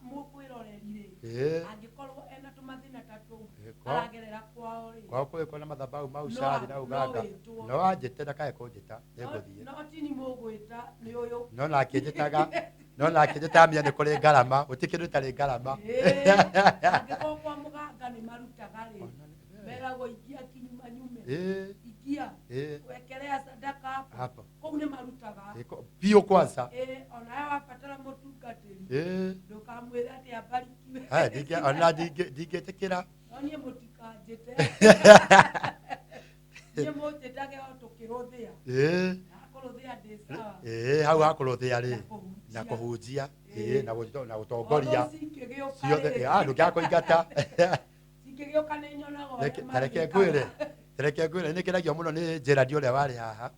mũkwĩroreri rĩ, angĩkorwo ena tũmathĩna ta tũu aragerera kwao rĩ, Kwao kwĩ kwĩna mathabahu mau No Cari na no Uganda. wĩtwo. No anjĩte ndakae kũnjĩta, nĩngũthiĩ. No tini mũgwĩta nĩ ũyũ. No nake njĩtaga, no nake njĩtaga menya nĩ kũrĩ ngarama, gũtirĩ kĩndũ gĩtarĩ ngarama. Angĩkorwo kwa mũganga nĩ marutaga rĩ, meragwo ikia kinyuma nyume. Ikia. Wekelea sadaka hapo. Hapo. Kũu nĩ marutaga. Biũ kwanza. Onawe wabatara mũtungatĩri. Ndũkamwĩre atĩ abarikiwe. Haya, ona ndingĩtĩkĩra. No niĩ mũtikanjĩte. Niĩ mũnjĩtage o tũkĩrũthĩa. Ndakũrũthĩa ndĩ sawa. Hau hakũrũthĩa rĩ, Na na kũhunjia. kũhunjia, na gũtongoria. Although cingĩgĩũka Ciothe, rĩ, ndũngĩaga kũingata. cingĩgĩũka nĩ nyonaga ũrĩa Ta reke magĩkaga. ngwĩre, Tereke ngwĩre nĩ kenagio mũno nĩ Gerald ũrĩa warĩ haha.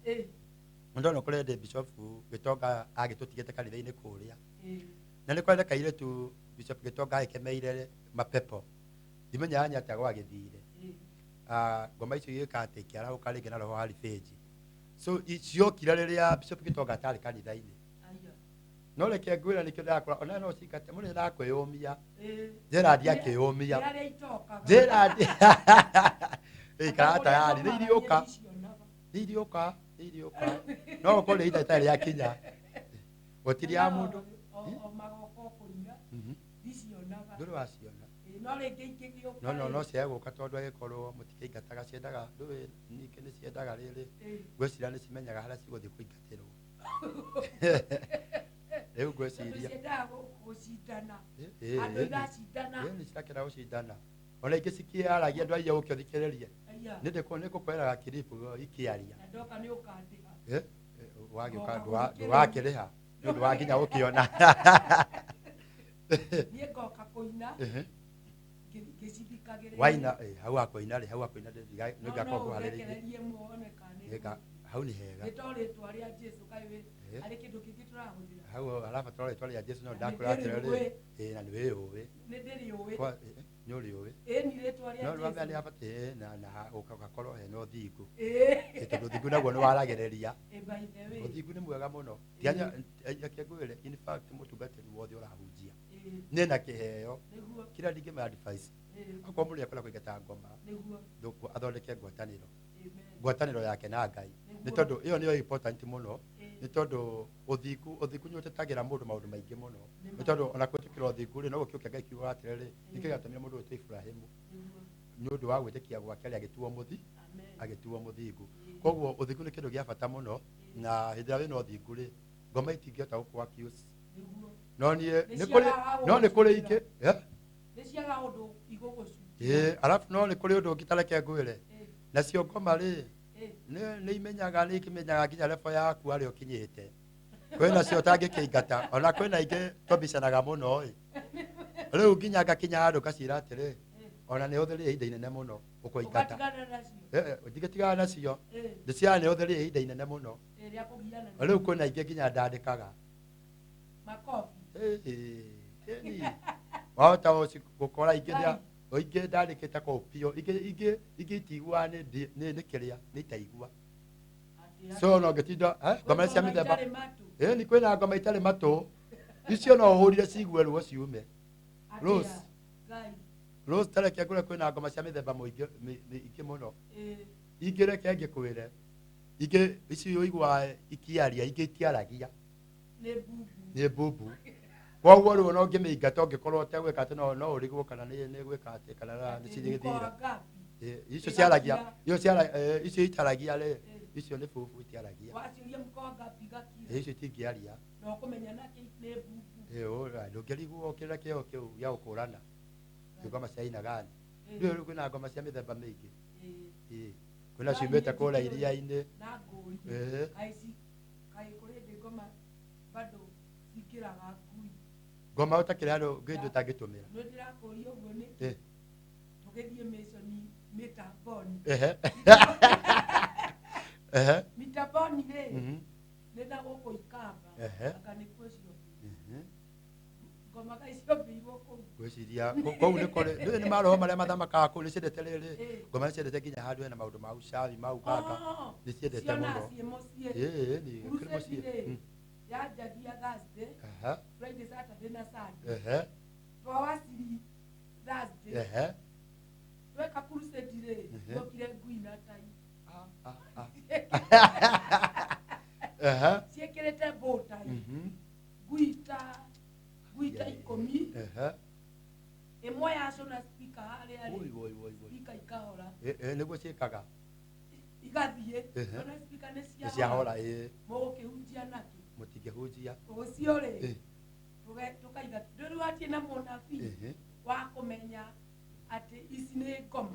Ndona kũrĩ ndĩ Bishop Gĩtonga agĩtũtigĩte kanitha-inĩ kũrĩa. Na nĩ kwarĩ kairĩtu Bishop Gĩtonga agĩkemeire mapepo. Ndimenyaga nĩ atĩa gwagĩthire. Ngoma icio igĩka atĩ ikĩarahũka rĩngĩ na roho wa revenge. So ciokire rĩrĩa Bishop Gĩtonga atarĩ kanitha-inĩ. No reke ngwĩre nĩkĩo ndĩrakora ona no cingate mũndũ nĩarakwĩyũmia. Gerald akĩyũmia. Arĩa itokaga. Gerald ikara tayari nĩ iriũka nĩ iriũka nĩ iriũka no gũkorwo nĩ ihinda rĩtarĩ rĩakinya gũtirĩ ya mũndũ. O magoka kũina ndicionaga. Ndũrĩ waciona. No rĩngĩ ingĩgĩũka. No ciage gũka tondũ agĩkorwo mũtikĩingataga ciendaga ndũĩ ningĩ nĩ ciendaga rĩrĩ ngwĩciria nĩ cimenyaga harĩa cigũthiĩ kũingatĩrwo rĩu ngwĩciria ciendaga gũcindana. Andũ iracindana. Nĩ cirakena gũcindana ona ingĩ cikĩaragia andũ aia ũke ũthikĩrĩrie. Aya. Nĩ ndĩkũkwĩraga kiribu ikĩaria. Na ndoka nĩ ũkandĩha. Wagĩũka ndũgakĩrĩha nĩ ũndũ wa nginya gũkĩona. Niĩ ngoka kũina ngĩcithikagĩrĩria. Waina hau hakũina rĩ hau hakũina No nĩngakorwo ngũharĩrĩirie. ũrekererie muone kana nĩ Hau nĩ hega. Nĩ to rĩtwa rĩa Jesũ kaĩ harĩ kĩndũ kĩngĩ tũrahũthĩra. Hau harabatara rĩtwa rĩa Jesũ no Na ndakwĩra nĩ atĩrĩrĩ ndĩrĩũĩ. na nĩ wĩyũĩ. Nĩ ndĩrĩũĩ. Nĩ ũrĩũĩ. Ĩni rĩtwa rĩa No rwambe nĩ Jesũ. habatiĩ na ũgakorwo hena ũthingu. Tondũ ũthingu naguo nĩ waragĩrĩria. By the way. Ũthingu nĩ mwega mũno. Reke ngwĩre in fact mũtungatĩri wothe ũrahunjia. Nĩ na kĩheo. Nĩguo. Kĩrĩa ndingĩma advice. Okorwo mũndũ nĩekwenda kũingata ngoma. Nĩguo. Athondeke ngwatanĩro. Amen. Ngwatanĩro yake na Ngai. Nĩ tondũ ĩyo nĩyo important mũno. Nĩ tondũ ũthingu nĩ ũtetagĩra mũndũ maũndũ maingĩ mũno. Nĩ tondũ ona kũhĩtũkĩra ũthingu rĩ no gũkĩũke Ngai kiugo atĩrĩrĩ nĩkĩo gĩatũmire mũndũ wĩtwo Iburahĩmu nĩ ũndũ wa gwĩtĩkia gwake rĩ agĩtuo mũthingu. Koguo ũthingu nĩ kĩndũ gĩa bata mũno na hĩndĩ ĩrĩa wĩna ũthingu rĩ ngoma itingĩhota gũkũ accuse. No niĩ nĩ kũrĩ no nĩ kũrĩ ingĩ. Nĩ ciaga ũndũ igũgũcukia. Alafu no nĩ kũrĩ ũndũ ũngĩ tareke ngwĩre. Nacio ngoma rĩ nĩ imenyaga nĩ ikimenyaga nginya level yaku harĩa ũkinyĩte. Kwĩna cio ũtangĩkĩingata ona kwĩna ingĩ twambicanaga mũno ĩ. Rĩu nginya ngakinya handũ ngaciĩra atĩrĩ ona nĩ ũthĩrĩe ihinda inene mũno ũkũingata. Ũgatigana nacio. Ndingĩtigana nacio. Ndĩciaga nĩ ũthĩrĩe ihinda inene mũno. Rĩa kũgiana. Rĩu kwĩna ingĩ nginya ndandĩkaga. Makobi. Wahota gũkora ingĩ ingĩ ndandĩkĩte kũu biũ ingĩ itiguaga nĩ kĩrĩa nĩ itaigua. So no ngĩtinda ngoma cia mĩthemba. Nĩ kwĩna ngoma itarĩ matũ. Icio no ũhũrire cigue ruo ciume. Rose. Rose tareke ngwĩre kwĩna ngoma cia mĩthemba mũingĩ ingĩ mũno. Ingĩ reke ngĩkwĩre. Ingĩ icio ũiguaga ikiaria ingĩ itiaragia. Nĩ mbubu. Koguo rĩu ona ũngĩmĩingata ũngĩkorwo ũtegwĩka atĩ no ũrigwo kana nĩ gwĩka atĩ kana nĩ cigĩthira. Icio ciaragia icio itaragia rĩ icio nĩ bubu itiaragia. Waciũria mkoa ngapi gakira. Icio itingĩaria. Na ũkũmenya nake nĩ bubu. Ndũngĩrigwo kĩrĩa kĩo kĩu gĩa gũkũrana. Nĩ ngoma cia aina gani. Rĩu kwĩna ngoma cia mĩthemba mĩingĩ. Kwĩna ciumĩte kũrĩa iria-inĩ. Na ngũrie. Kaĩ kũrĩ hĩndĩ ngoma bado cingĩraga ngui. Ngoma ũtakĩrĩ handũ ngĩndũ ũtangĩtũmĩra. Nĩ ndĩrakũria ũguo nĩ tũgĩthiĩ mission mitamboni. Mitamboni rĩ nĩ na gũkũ Ikamba. Anga nĩkuo ciombĩirwo. Ngoma kaĩ ciombĩirwo kũu. Ngwĩciria kũu nĩ kũrĩ ndũĩ nĩ maroho marĩa mathamakaga kũu nĩ ciendete rĩrĩ ngoma nĩ ciendete nginya handũ hena maũndũ ma ucawi ma uganga nĩ ciendete mũno. Ciona ciĩ mũciĩ. Nĩ kĩrĩ mũciĩ. Yanjagia Thursday, Friday, Saturday na Sunday. Twawasiri Thursday. Tweka crusade rĩ yokire ngui na tai. Ciĩkĩrĩte bow tie. Ngui ta ikũmi. Ĩmwe yacũna speaker harĩa rĩ. Speaker ikahora. Nĩguo ciĩkaga. Igathiĩ. Ona speaker nĩ ciahora. Mũgũkĩhunjia nakĩ? Mũtingĩhunjia. Ũcio rĩ tũkaiga ndũrĩ watie na mũnabii wa kũmenya atĩ ici nĩ ngoma.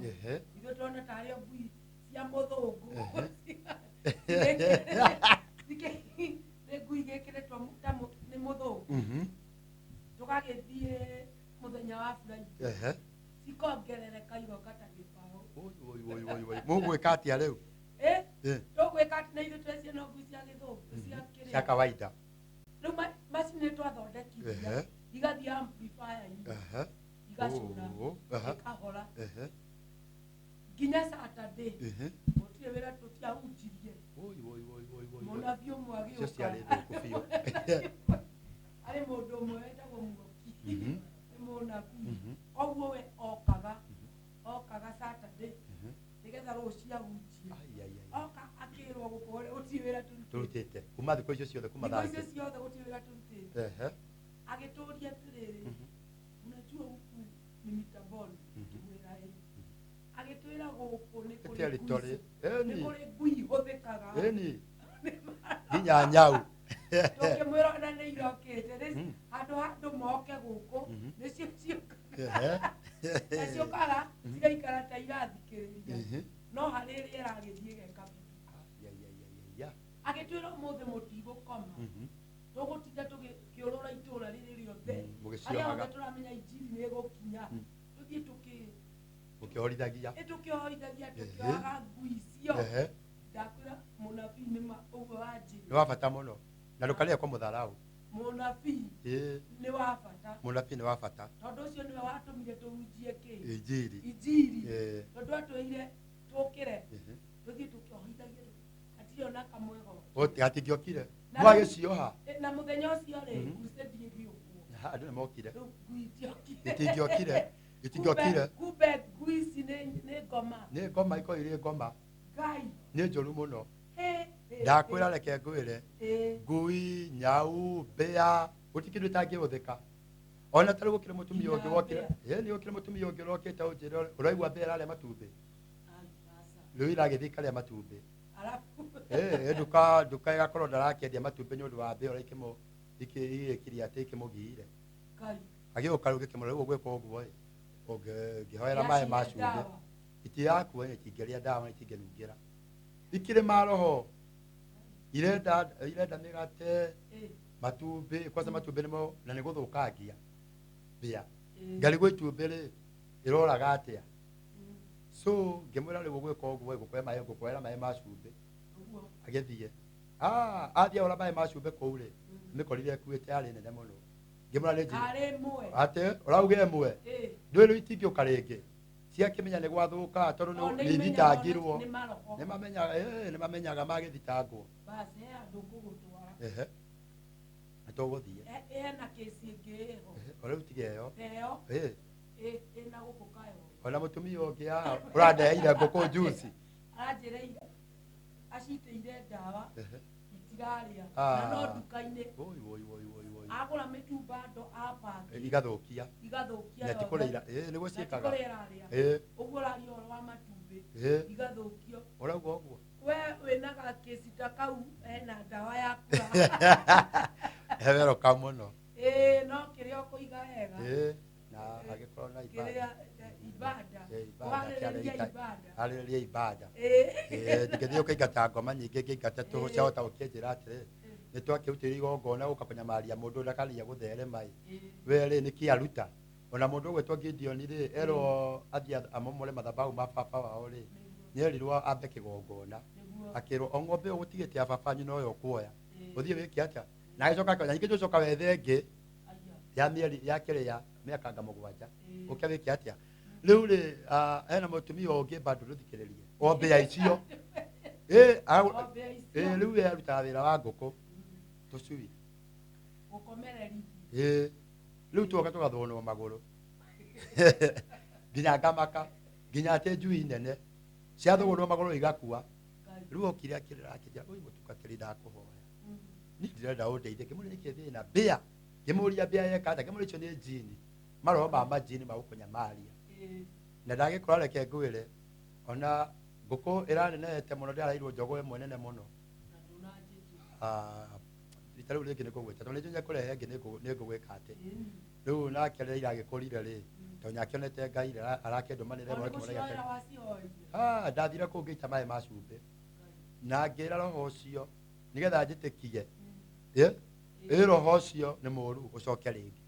Ithuĩ tũrona tarĩ o ngui cia mũthũngũ. Nĩ ngui igĩkĩrĩtwo ta nĩ mũthũngũ. Tũgagĩthiĩ mũthenya wa Friday. Cikongerereka igoka ta gĩbaũ. Woi woi woi. Mũgwĩka atĩa rĩu? Eh, Eh, tũgwĩka atĩ na ithuĩ twĩ ciana ngui cia gĩthũngũ cia cia kĩrĩa kawaida. Rĩu macini nĩ twathondekithia Ehe. igathiĩ amplifier-inĩ Ehe. igacũna Oh, ehe. ikahora Ehe. nginya Saturday Ehe. gũtirĩ wĩra tũtiahunjirie Woi woi woi woi woi. Mũnabii ũmwe Icio ciarĩ agĩũka thũku biũ. Arĩ mũndũ ũmwe wetagwo Muoki Mhm. nĩ mũnabii Mhm. koguo we okaga okaga Saturday Mhm. nĩgetha rũciũ ahunjie Ai ai ai. oka akĩrwo gũkũ gũtirĩ wĩra tũrutĩte Tũrutĩte. Kuma thikũ icio ciothe kuma thikũ thaa icio icio. ciothe gũtirĩ wĩra tũrutĩte Ehe. agĩtũria atĩrĩrĩ Mhm. unajua huku ni mitaboni Mhm. ngĩmwĩra ĩ agĩtwĩra gũkũ nĩ kũrĩ Territory. ngui nĩ Ĩni. kũrĩ ngui ihũthĩkaga Ĩni. Nginya nyau. Tũkĩmwĩra ona nĩ irokĩte Mm. handũ ha andũ moke gũkũ Mhm. nĩcio ciũkaga Ehe. Na ciũkaga cigaikara ta irathikĩrĩria Mhm. no harĩ ĩrĩa ĩragĩthiĩ ĩgeka bibi Ai ai ai ai ai. Agĩtwĩra ũmũthĩ mũtigũkoma Mhm. tũgũtinda tũkĩũrũra itũũra rĩrĩ rĩothe Mm, harĩa mũgĩciohaga. othe tũramenya injiri nĩ ĩgũkinya Mm. tũthiĩ tũkĩ Mũkĩhorithagia. ĩtũkĩohoithagia Ehe. tũkĩohaga ngui icio Ehe. Ndakwĩra mũnabii nĩ ma ũguo Nĩ wanjĩra wa bata mũno. Na ndũkarĩe kũmũtharau. Mũnabii Ĩĩ. nĩ wa bata Mũnabii nĩ wa bata. Tondũ ũcio nĩwe watũmire tũhunjie kĩ Injiri. Injiri Ĩĩ. Tondũ atwĩire tũkĩre Ehe. tũthiĩ tũkĩohoithagia hatirĩ ona kamwe goka Gatingĩokire. Na- Mwagĩcioha. Na mũthenya ũcio rĩ Mhm. crusade ĩgĩũkwo Ha, andũ nĩ mokire. Rĩu ngui itiokire Itingĩokire. Itingĩokire. Kumbe ngui ici nĩ ngoma Nĩ ngoma ikorwo irĩ ngoma. Ngai Nĩ njũru mũno. Hĩ, hĩ, Ndakwĩra reke ngwĩre. hĩ. Ngui, nyau, mbĩa, gũtirĩ kĩndũ ĩtangĩhũthĩka. Ona tarĩu gũkĩrĩ mũtumia ũngĩ Nginya wokire. Ĩĩ nĩ gũkĩrĩ mũtumia ũngĩ ũrokĩte ũnjĩre ũraigua mbĩa ĩrarĩa matumbĩ. Ai, aca. Rĩu iragĩthiĩ ikarĩa matumbĩ. Arabu Ĩĩ nduka nduka ĩgakorwo ndarakĩendia matumbĩ nĩ ũndũ wa mbĩa ũrĩa ikĩmũ igĩkirie atĩ ikĩmũgiire. Ngai Agĩũka rĩu ngĩkĩmũra rĩu ũgwĩka ũguo ĩ. Ũngĩhoera maĩ ma Yacihe cumbĩ. ndawa. Itirakua na itingĩrĩa ndawa na itingĩnungĩra. Ikĩrĩ maroho. Irenda irenda mĩgate, Ĩ, matumbĩ, kwanza matumbĩ nĩmo na nĩ gũthũkangia mbĩa. ĩ. Ngarigwo itumbĩ rĩ ĩroraga atĩa? Mm, So ngĩmwĩra rĩu ũgwĩka ũguo ĩ, ngũkũhe maĩ ngũkũhera maĩ ma cumbĩ. Ũguo. Agĩthiĩ. Ah, athiĩ ahũra maĩ ma cumbĩ kũu rĩ, mĩkorire ĩkuĩte yarĩ nene mũno. Ngĩmwĩra nĩ njĩra. Karĩ ĩmwe Atĩ ũrauga ĩmwe. Ĩ. Ndũĩ rĩu itingĩũka rĩngĩ. Ciakĩmenya nĩ gwathũka tondũ O, nĩ nĩ nĩ imenyaga ithitangirwo. nĩ maroho Nĩ mamenyaga ĩĩ nĩ mamenyaga magĩthitangwo. Basi he handũ ngũgũtwara Ehe. Nĩ tũgũthiĩ. Hena kĩci ĩngĩ ĩho Ehe, O rĩu tiga ĩyo. Ta ĩyo Ĩĩ. Ĩna gũkũ kayo Ona mũtumia ũngĩ haha ũrandeheire ngũkũ juice. Aranjĩra acitĩire ndawa Ehe. itirarĩa Ah. na no nduka-inĩ Woi woi woi woi woi. Agũra mĩtumba ndo apaki Igathũkia. Igathũkia Na ti yothe. kũrĩa ira. Ĩĩ nĩguo Na ti ciĩkaga. kũrĩa ĩrarĩa Ĩĩ. Ũguo ũraria ũhoro wa matumbĩ Ĩĩ. igathũkio Ũrauga ũguo. We wĩna gakĩci ta kau hena ndawa yaku He welcome mũno. Ĩĩ no kĩrĩa ũkũiga wega Ĩĩ. Na agĩkorwo na kĩrĩa ibada. Ibada Ĩĩ, ibada, Ũharĩrĩria kĩarĩ ibada Harĩrĩria ibada. Ĩĩ. Ĩĩ, ndingĩthiĩ ũkĩingata ngoma nyingĩ ngĩingate tũhũ Ĩĩ. ciahota gũkĩnjĩra atĩrĩ nĩ twakĩrutĩire igongona gũka kũnyamaria mũndũ ndakaria gũtherema ĩ Ĩĩ. we rĩ nĩkĩ aruta ona mũndũ ũgwĩtwo Gideon rĩ erwo athiĩ amomore mathabahu ma baba wao rĩ Nĩguo. nĩerirwo ambe kĩgongona Nĩguo. Akĩrwo o ng'ombe ĩyo ũgũtigĩte ya baba wanyu noyo ũkuoya Ĩĩ. ũthiĩ wĩke atĩa na agĩcoka akĩoya ningĩ ũcoka wethe ĩngĩ Aya. Ya mĩeri ya kĩrĩa mĩaka anga 7 Ĩĩ. ũke wĩke atĩa rĩu rĩ ah, hena mũtumia ũngĩ bado ndũthikĩrĩrie o mbĩa icio ĩ O mbĩa icio. ĩ rĩu we arutaga wĩra wa ngũkũ tũcui Gũkomererithia ĩ rĩu tuoka tũgathũnwo magũrũ nginya ngamaka nginya atĩ njui nene ciathũgũrwo magũrũ igakua Ngai. Rĩu okire akĩrĩra akĩnjĩra ũyũ mũtungatĩri ndakũhoya niĩ ndirenda ũndeithie ngĩmũria nĩkĩ thĩna mbĩa ngĩmũria mbĩa yeka atĩa ngĩmũria icio nĩ njini maroho ma majini ma gũkũnyamaria Ĩĩ. Na ndagĩkora reke ngwĩre ona ngũkũ ĩranenehete mũno ndĩrareirwo njogo ĩmwe nene mũno Na ndũnanjĩtĩra. Ah, rita rĩu rĩngĩ nĩngũgwĩta tondũ nĩnjũĩ kũrehe ĩngĩ nĩngũgwĩka atĩ Ĩĩ. Rĩu nake rĩrĩa iragĩkũrire rĩ tondũ nĩakĩonete Ngai rĩ arakĩndũmanĩra O ĩmwe nĩ akĩmũragia gũcihoera atĩrĩ, wacihoeire Ah, ndathire kũu ngĩita maĩ ma cumbĩ na ngĩra roho ũcio nĩgetha njĩtĩkie ĩ ĩ roho ũcio nĩ mũũru ũcoke rĩngĩ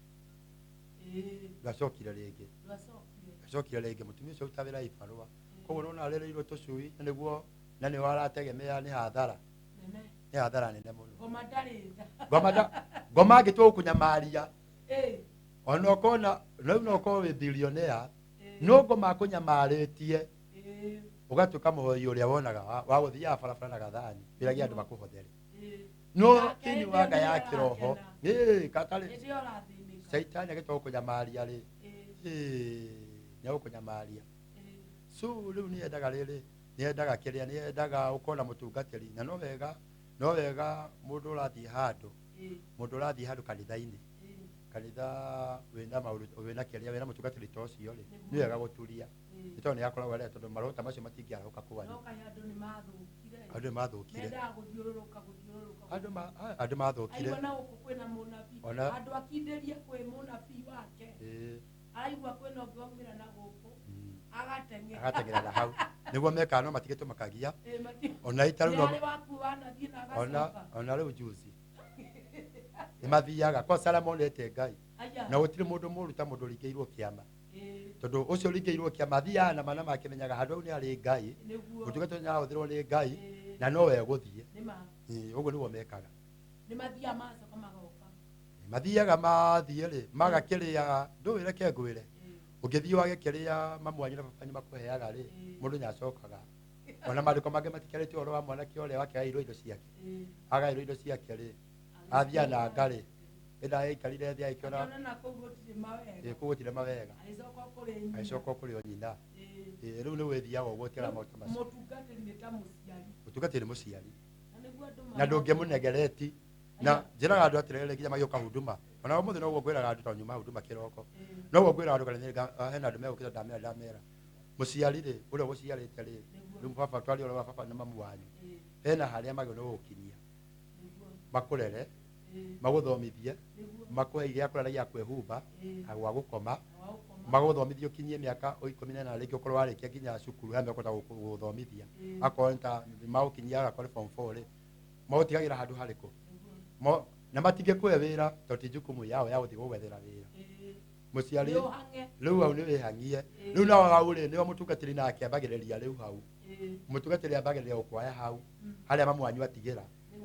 Ĩĩ. Ndwacokire rĩngĩ Ndwacokire Ndwacokire rĩngĩ mũtumia ũcio ũruta wĩra ibarũa Koguo nona arereirwo tũcui na nĩguo na nĩho arategemea nĩ hathara. Nene. Nĩ hathara nene mũno. Ngoma ndarĩ tha. Ngoma ngoma angĩtua gũkũnyamaria ona ũkona rĩu no ũkorwo wĩ billionaire no ngoma akũnyamarĩtie ũgatuĩka mũhoi ũrĩa wonaga wa gũthiaga barabara na gathani wĩragia andũ makũhothere no Nake thĩinĩ hĩndĩ wa ĩyo nga ya nĩwe kĩroho ũrakena. ĩĩ katarĩ Hĩndĩ ĩyo ũrathĩnĩka. caitani agĩtua gũkũnyamaria rĩ nĩ agũkũnyamaria. So rĩu nĩendaga rĩrĩ nĩendaga kĩrĩa nĩendaga ũkorwo na mũtungatĩri na no wega no wega mũndũ ũrathiĩ handũ mũndũ ũrathiĩ handũ kanitha-inĩ kanitha wĩna maũndũ wĩna kĩrĩa wĩna mũtungatĩri ta ũcio rĩ nĩ wega gũturia nĩ tondũ nĩ akoragwo arĩa tondũ maroho ta macio matingĩarahũka kwanyu. No kaĩ andũ nĩ mathũkire. Andũ nĩ mathũkire. Mendaga gũthiũrũrũka gũthiũrũrũka. Andũ mathũkire. Aigua na gũkũ kwĩna mũnabii. Andũ akindĩrie kwĩ mũnabii wake. Araigua kwĩna ũngĩ waumĩra na gũkũ. Agateng'era. Agateng'era na hau nĩguo mekaga no matige tũmakagia Ĩĩ, ona ita rĩu Nĩ no harĩ waku wanathiĩ na ona agacoka. ona rĩu juzi nĩ mathiaga kwa sara monete Ngai Aya. na gũtirĩ mũndũ mũru ta mũndũ ũringĩirwo kĩama Ĩĩ, tondũ ũcio ũringĩirwo kĩama athiaga na mana makĩmenyaga handũ hau nĩ harĩ Ngai nĩguo. mũtungata ũcio nĩarahũthĩrwo nĩ Ngai Ĩĩ. na nowe egũthiĩ. Nĩ ma. Ĩĩ, ũguo nĩguo mekaga. Nĩ mathiaga magacoka magoka. Mathiaga mathiĩ rĩ magakĩrĩa ndũĩ reke ngwĩre ũngĩthiĩ wage kĩrĩa mamu wanyu na baba wanyu makũheaga rĩ mũndũ nĩacokaga ona maandĩko mangĩ matikĩarĩtie ũhoro wa mwanake ũrĩa wakĩgaĩirwo indo ciake agaĩrwo indo ciake rĩ athiaga na ngarĩ ĩnda aikarire thĩ agĩkĩona Akĩona na kũu gũtirĩ mawega. Ĩĩ, kũu gũtirĩ mawega. Agĩcoka kũrĩ nyina. Agĩcoka kũrĩ o nyina. Ĩĩ. Ĩĩ, rĩu nĩ wĩthiaga ũguo ũtiara maũndũ macio. Mũtungatĩri nĩ ta mũciari. Mũtungatĩri nĩ mũciari. Na nĩguo andũ Na ndũngĩmũnegereti na njĩraga andũ atĩrĩrĩ nginya magĩũka huduma ona ũmũthĩ noguo ngwĩraga andũ tondũ nyuma huduma kĩroko noguo ngwĩraga andũ kana hena andũ megũkĩte ndamera ndamera mũciari rĩ ũrĩa ũgũciarĩte rĩ rĩu baba twaria ũhoro wa baba na mamu wanyu hena harĩa magĩrĩirwo nĩ gũgũkinyia makũrere magũthomithie makũhe gĩa kũrĩa na gĩa kwĩhumba na gwa gũkoma magũthomithie ũkinyie mĩaka 18 rĩngĩ ũkorwo warĩkia nginya cukuru harĩa mekũhota gũgũthomithia akorwo nĩ ta magũkinyia akorwo nĩ form 4 rĩ magũtigagĩra handũ harĩkũ na matingĩkũhe wĩra tondũ ti jukumu yao ya gũthiĩ gũgwethera wĩra mũciari rĩu hau nĩ wĩhang'ie rĩu nao hau rĩ nĩho mũtungatĩri nake ambagĩrĩria rĩu hau mũtungatĩri ambagĩrĩria gũkũoya hau harĩa mamu wanyu atigĩra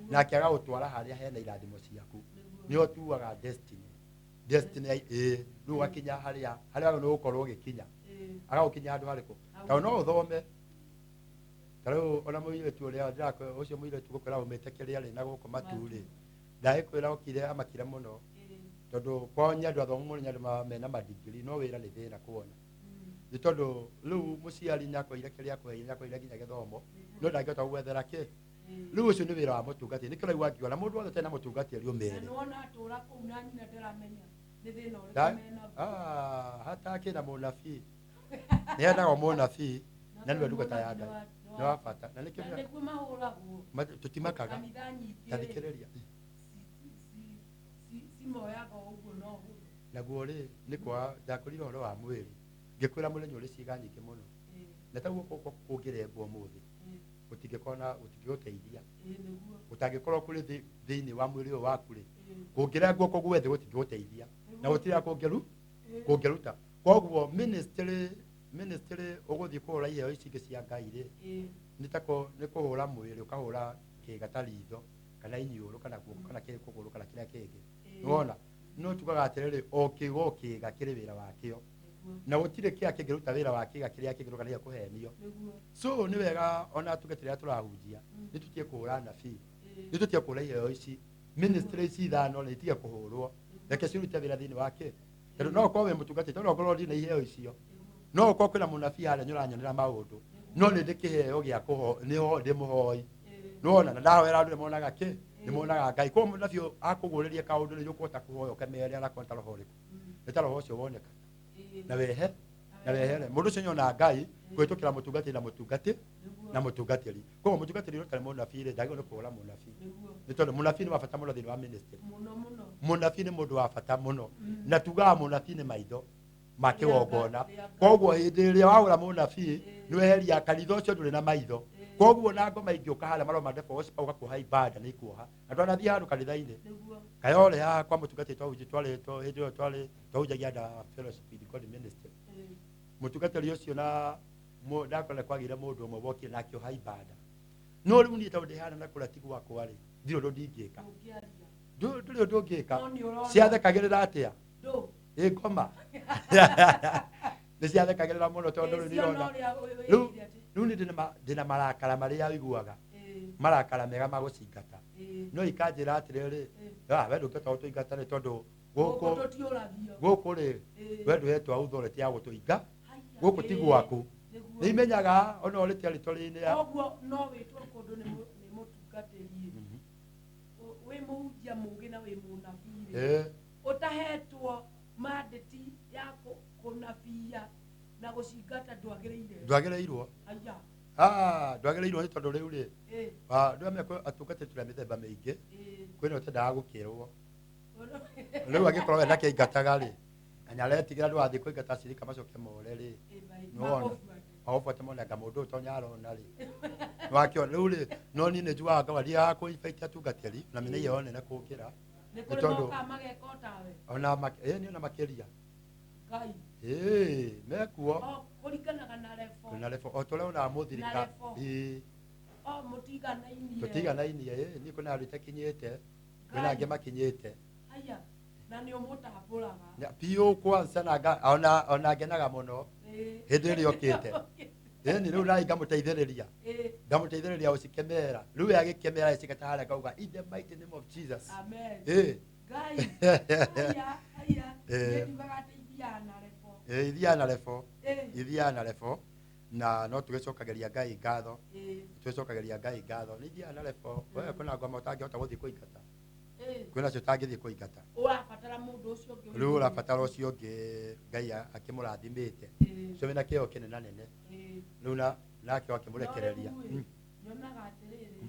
nake agagũtwara harĩa hena irathimo ciaku nĩho tuaga destiny destiny ĩĩ rĩu ũgakinya harĩa harĩa wagĩrĩirwo nĩ gũkorwo ũgĩkinya agagũkinya handũ harĩkũ tondũ no ũthome ta rĩu ona mũirĩtu ũrĩa ũcio mũirĩtu gũkwĩra aumĩte kĩrĩa rĩ na gũkũ matu rĩ ndagĩkwĩra okire amakire mũno tondũ kwao nĩ andũ athomu mũno nĩ andũ mena madigiri no wĩra nĩ thĩna kuona nĩ tondũ rĩu mũciari nĩakũheire kĩrĩa akũheire nĩakũheire nginya gĩthomo no ndangĩhota gũgwethera kĩ rĩu ũcio nĩ wĩra wa mũtungatĩri nĩkĩo ũraigua ngiuga na mũndũ wothe ũtarĩ na mũtungatĩri ũmere Na nĩwona atũra kũu na nyina ndaramenya nĩ thĩna ũrĩkũ menaguo. Hatakĩ na mũnabii nĩendaga mũnabii na nĩwe ndungata ya Ngai nĩ wa bata na nĩkĩo Na nĩguo mahũragwo. Tũtimakaga Kanitha nyingĩ ta rĩ, thikĩrĩria cimoyaga o ũguo no ũguo. Naguo rĩ nĩ kwa ndakwĩrire ũhoro wa mwĩrĩ ngĩkwĩra mwĩrĩ nĩ ũrĩ ciĩga nyingĩ mũno na taguo gũkũ kũngĩrengwo ũmũthĩ gũtingĩkorwo na gũtingĩgũteithia gũtangĩkorwo kũrĩ thĩinĩ wa mwĩrĩ ũyũ waku rĩ kũngĩrengwo kũgwe thĩ gũtingĩgũteithia na gũtirĩ kũngĩruta koguo ministry ũgũthiĩ kũhũra iheo ici ingĩ cia Ngai rĩ nĩ ta nĩ kũhũra mwĩrĩ ũkahũra kĩga ta ritho kana iniũrũ kana guoko kana kũgũrũ kana kĩrĩa kĩngĩ nĩwona no tugaga atĩrĩrĩ o kĩga o kĩga kĩrĩ wĩra wakĩo na gũtirĩ kĩga kĩngĩruta wĩra wa kĩga kĩrĩa kĩngĩ ndũkanaige kũhenio so nĩ wega ona tuge rĩrĩa tũrahunjia nĩ tũtige kũhũra nabii nĩ tũtige kũhũra iheo ici ministry ici ithano nĩ itige kũhũrwo reke cirute wĩra thĩinĩ wa kĩ tondũ no ũkorwo wĩ mũtungatĩri tondũ no ũkorwo ndirĩ na iheo icio no ũkorwo kwĩna mũnabii harĩa nĩũranyonera maũndũ no nĩ ndĩ kĩheo gĩa nĩho ndĩ mũhoi nĩwona na ndahoera andũ nĩmonaga kĩ nĩmonaga Ngai koguo mũnabii akũgũrĩrie kaũndũ nĩ ũkũhota kũhoya ũkamere anakorwo nĩ ta roho ũrĩkũ nĩ ta roho ũcio woneka na wehe na wehere mũndũ ũcio nĩona Ngai kũhĩtũkĩra mũtungatĩri na mũtungati na mũtungatĩri koguo mũtungatĩri ũtarĩ mũnabii rĩ ndagĩrĩirwo nĩ kũhũra mũnabii nĩ tondũ mũnabii nĩ wa bata mũno thĩinĩ wa ministry mũnabii nĩ mũndũ wa bata mũno na tugaga mũnabii nĩ maitho ma kĩgongona koguo hĩndĩ ĩrĩa wahũra mũnabii nĩweheria kanitha ũcio ndũrĩ na maitho koguo na ngoma ingĩũka harĩa maroma devil worshiper ũgakuoha ibada nĩ ikuoha na twanathiĩ handũ kanitha-inĩ kayore haha kwa mũtungatĩri twahunjia twarĩ hĩndĩ ĩyo twarĩ twahunjagia under fellowship with God ministry mũtungatĩri ũcio na Ndakora kwagire mũndũ ũmwe wokire na akĩoha ibanda. No rĩu niĩ tondũ ndĩhana na kũrĩa ti gwakwa rĩ, ndirĩ ũndũ ndingĩka. Ndũngĩaria. Ndũrĩ ũndũ ũngĩka. No nĩ ũrona. Ciathekagĩrĩra atĩa? Ndũ. Ĩ ngoma. Nĩ ciathekagĩrĩra mũno tondũ rĩu Ĩ, ciona nĩirona. ũrĩa Rĩu wĩkire atĩ. rĩu niĩ ndĩna marakara marĩa ũiguaga. Ĩ, Marakara mega ma gũcingata. ĩ, No ikanjĩra atĩrĩrĩ, ĩ. ah, we ndũngĩhota gũtũingata nĩ tondũ Gũkũ gũkũ tũtiũragio. gũkũ rĩ, Ĩ. we ndũhetwo authority ya gũtũinga. Haiya, Gũkũ ti ĩ, gwaku. nĩguo. Nĩ imenyaga ona ũrĩ territory-inĩ ya Koguo no wĩtwo kũndũ nĩ mũtungatĩri. Wĩ mũhunjia mũũgĩ na wĩ mũnabii rĩ. Ũtahetwo mandĩti ya kũnabia na gũcingata ndwagĩrĩire. Ndwagĩrĩirwo. Haiya. Ah, ndwagĩrĩirwo nĩ tondũ rĩu rĩ, Ĩ, ah, ndũramenya kwĩ atungatĩri tũrĩ a mĩthemba mĩingĩ. ĩ. Kwĩna ũtendaga gũkĩrwo. Rĩu angĩkorwo we ndakĩingataga rĩ, na nĩaretigĩra ndũgathiĩ kũingata acirika macoke more rĩ. Ĩ, bai, Nĩwona? makũbuate. Magũbuate mone anga mũndũ ũyũ to nĩarona rĩ. Nĩwakĩona rĩu rĩ, no niĩ nĩnjugaga ngauga ndiaga kũ-invite atungatĩri na mena iheo nene kũngĩra. Nĩ Nĩ kũrĩ tondũ mokaga mageka o tawe. ona ĩ, niĩ ona makĩria. Ngai. Ĩ, mekuo. O kũringanaga na level. Na level, o ta ũrĩa wonaga mũthirika. Na level. Ĩ. O mũtiganainie. Tũtiganainie, ĩ, niĩ kwĩna andũ itakinyĩte, kwĩna Ngai. angĩ makinyĩte. Haiya, na nĩ ũmũtambũraga. Na biũ kwanza na ona ngenaga mũno Ĩ. hĩndĩ ĩrĩa okĩte. Ĩni rĩu naĩ ngamũteithĩrĩria. Ĩ. Ngamũteithĩrĩria gũcikemera. Rĩu we agĩkemera iciketa harĩa ngauga, in the mighty name of Jesus. Amen. Ĩ. Ngai. Haiya, haiya. Ĩ. Niĩ ndiugaga atĩ ithiaga na level. Ĩ, ithiaga na level. Ĩ. Ithiaga na level. Na no tũgĩcokagĩria Ngai ngatho. Ĩ. Tũgĩcokagĩria Ngai ngatho. Nĩ ithiaga na level. We kwĩna ngoma ũtangĩhota gũthiĩ kũingata. Ĩ. Kwĩna cio ũtangĩthiĩ kũingata. Ũrabatara mũndũ ũcio ũngĩ. Rĩu ũrabatara ũcio ũngĩ Ngai akĩmũrathimĩte. Ĩ. Ũcio wĩna kĩo kĩnene nene. Ĩ. Rĩu nake akĩmũrekereria. No rĩu ĩ, nyonaga atĩrĩrĩ,